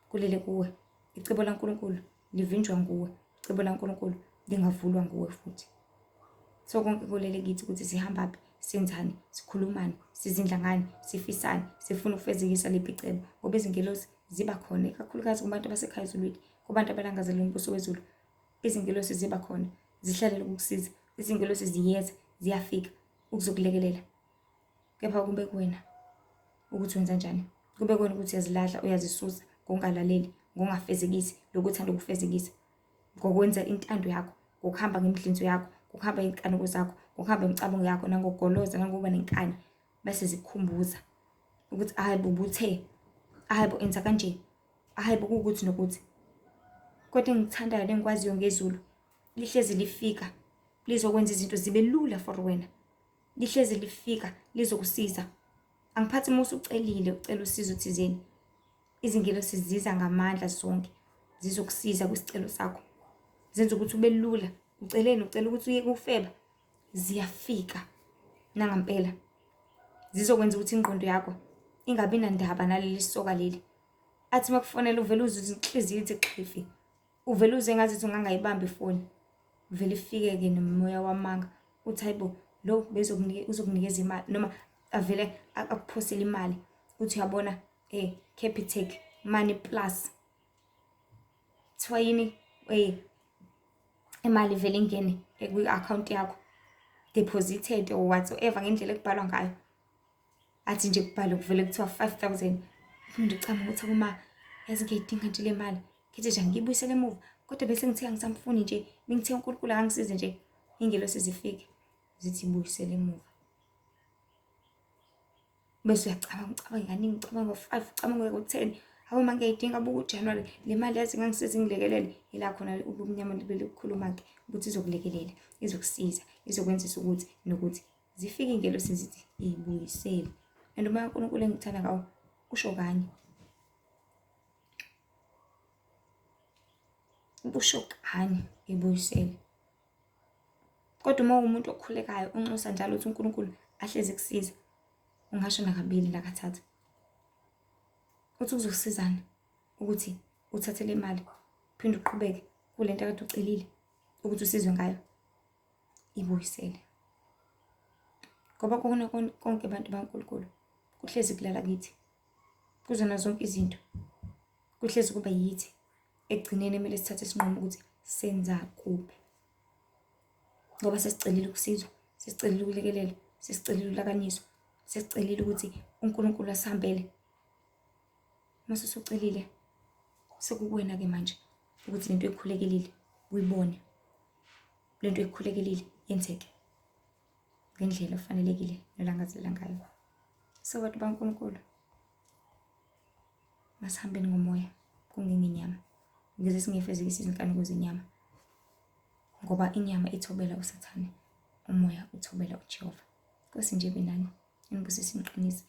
kulele kuwe. Icebo laNkulunkulu livinjwa nguwe. Icebo laNkulunkulu lingavulwa nguwe futhi. So konke kulele kithi ukuthi sihambaphi, senzani, sikhulumani, sizindla ngani, sifisani, sifuna ukufezekisa liphi icebo. Ngoba izingelosi ziba khona ikakhulukazi kubantu abasekhaya ezulwini, kubantu abalangazelela umbuso wezulu. Izingelosi ziba khona, zihlalele ukukusiza. Izingelosi ziyeza, ziyafika ukuzokulekelela. Kepha kube kuwena ukuthi wenza njani. Kube kuwena ukuthi uyazilahla, uyazisusa ngokungalaleli, ngokungafezekisi lokhu othanda ukufezekisa. Ngokwenza intando yakho, ngokuhamba ngemidlinzo yakho, ngokuhamba ngey'nkanuko zakho, ngokuhamba ngemicabango yakho, nangokugoloza, nangokuba nenkani. Bese zikukhumbuza ukuthi hhayi bo ubuthe, hhayi bo enza kanje, hhayi bo kuwukuthi nokuthi. Kodwa engikuthandayo nengikwaziyo ngezulu, lihlezi lifika lizokwenza izinto zibe lula for wena. Lihlezi lifika lizokusiza. Angiphathi uma usucelile ucela usizo thizeni. Izingelosi ziza ngamandla zonke zizokusiza kwisicelo sakho. Zenza ukuthi ube lula. Uceleni? Ucela ukuthi uyeke ukufeba. Ziyafika nangampela. Zizokwenza ukuthi ingqondo yakho ingabi nandaba naleli soka leli. Athi uma kufonela uvele uzwe inhliziyo ithi xhifi. Uvele uzwe ngathi ungangayibamba ifoni. Vele ifike-ke nomoya wamanga uthi hayibo lo bezokunika uzokunikeza imali noma avele akuphosele imali uthi uyabona Capitec Money Plus kuthiwa yini imali ivele ingene kwi-akhawunti yakho deposited or whatsoever ngendlela ekubhalwa ngayo. Athi nje kubhalwe kuvele kuthiwa 5000 uphinde ucabanga ukuthi uma yazi ngiyayidinga nje le mali ngithi nje angiyibuyisele emuva kodwa bese ngithe angisamfuni nje bengithe uNkulunkulu akangisize nje ingelosi zifike zithi buyisele emuva bese uyacabanga ucabange kaningi ucabange ngo-five ucabange ngo-ten hawu uma ngiyayidinga buka uJanuwari le mali yazi ingangisiza ingilekelele ila khona ubumnyama belikhuluma-ke ukuthi izokulekelela izokusiza izokwenzisa ukuthi nokuthi Zifike ingelosi zithi ibuyisele. And umoya kaNkulunkulu engikuthanda ngawo usho kanye. Usho kanye ibuyisele. Kodwa uma uwumuntu okhulekayo unxusa njalo ukuthi uNkulunkulu ahlezi ekusiza, ungasho nakabili nakathathu. Uthi kuzokusizani ukuthi uthathe le mali uphinde uqhubeke kule nto akade ucelile ukuthi usizwe ngayo. Ibuyisele. Ngoba kona konke bantu baNkulunkulu kuhlezi kulala kithi. Kuzona zonke izinto kuhlezi kuba yithi ekugcineni kumele sithathe isinqumo ukuthi senza kuphi. Ngoba sesicelile ukusizwa, sesicelile ukulekelelwa, sesicelile ulakanyiswa, sesicelile ukuthi uNkulunkulu asihambele. Uma usucelile sekukuwena-ke manje ukuthi lento oyikhulekelile uyibone. Lento oyikhulekelile yenzeke ngendlela ofanelekile nolangazelela ngayo. So bantu baNkulunkulu, Masihambeni ngomoya kungengenyama, ukuze singefezekisi izinkanuko zenyama. Ngoba inyama ithobela uSathane, umoya uthobela uJehova. Nkosi nje benani, inibusise iniqinise,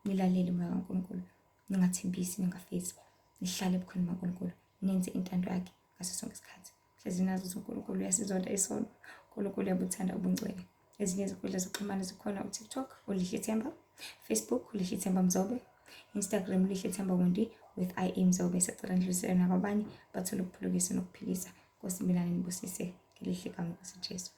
nilalele umoya kaNkulunkulu, ningathembisi, ningafezi, nihlale ebukhoneni bukaNkulunkulu, nenze intando yakhe ngaso sonke isikhathi. Hlezi nazi ukuthi uNkulunkulu uyasizonda isono, uNkulunkulu uyabuthanda ubungcwele. Ezinye izinkundla zokuxhumana zikhona uTikTok, uLihle Themba, Facebook, uLihle Themba Mzobe, Instagram, uLihle Themba Wundi with I Mzobe. Sacela nidlulisele nakwabanye bathole ukuphulukisa nokuphilisa. Nkosi mina nibusise ngelihle igama Nkosi Jesu.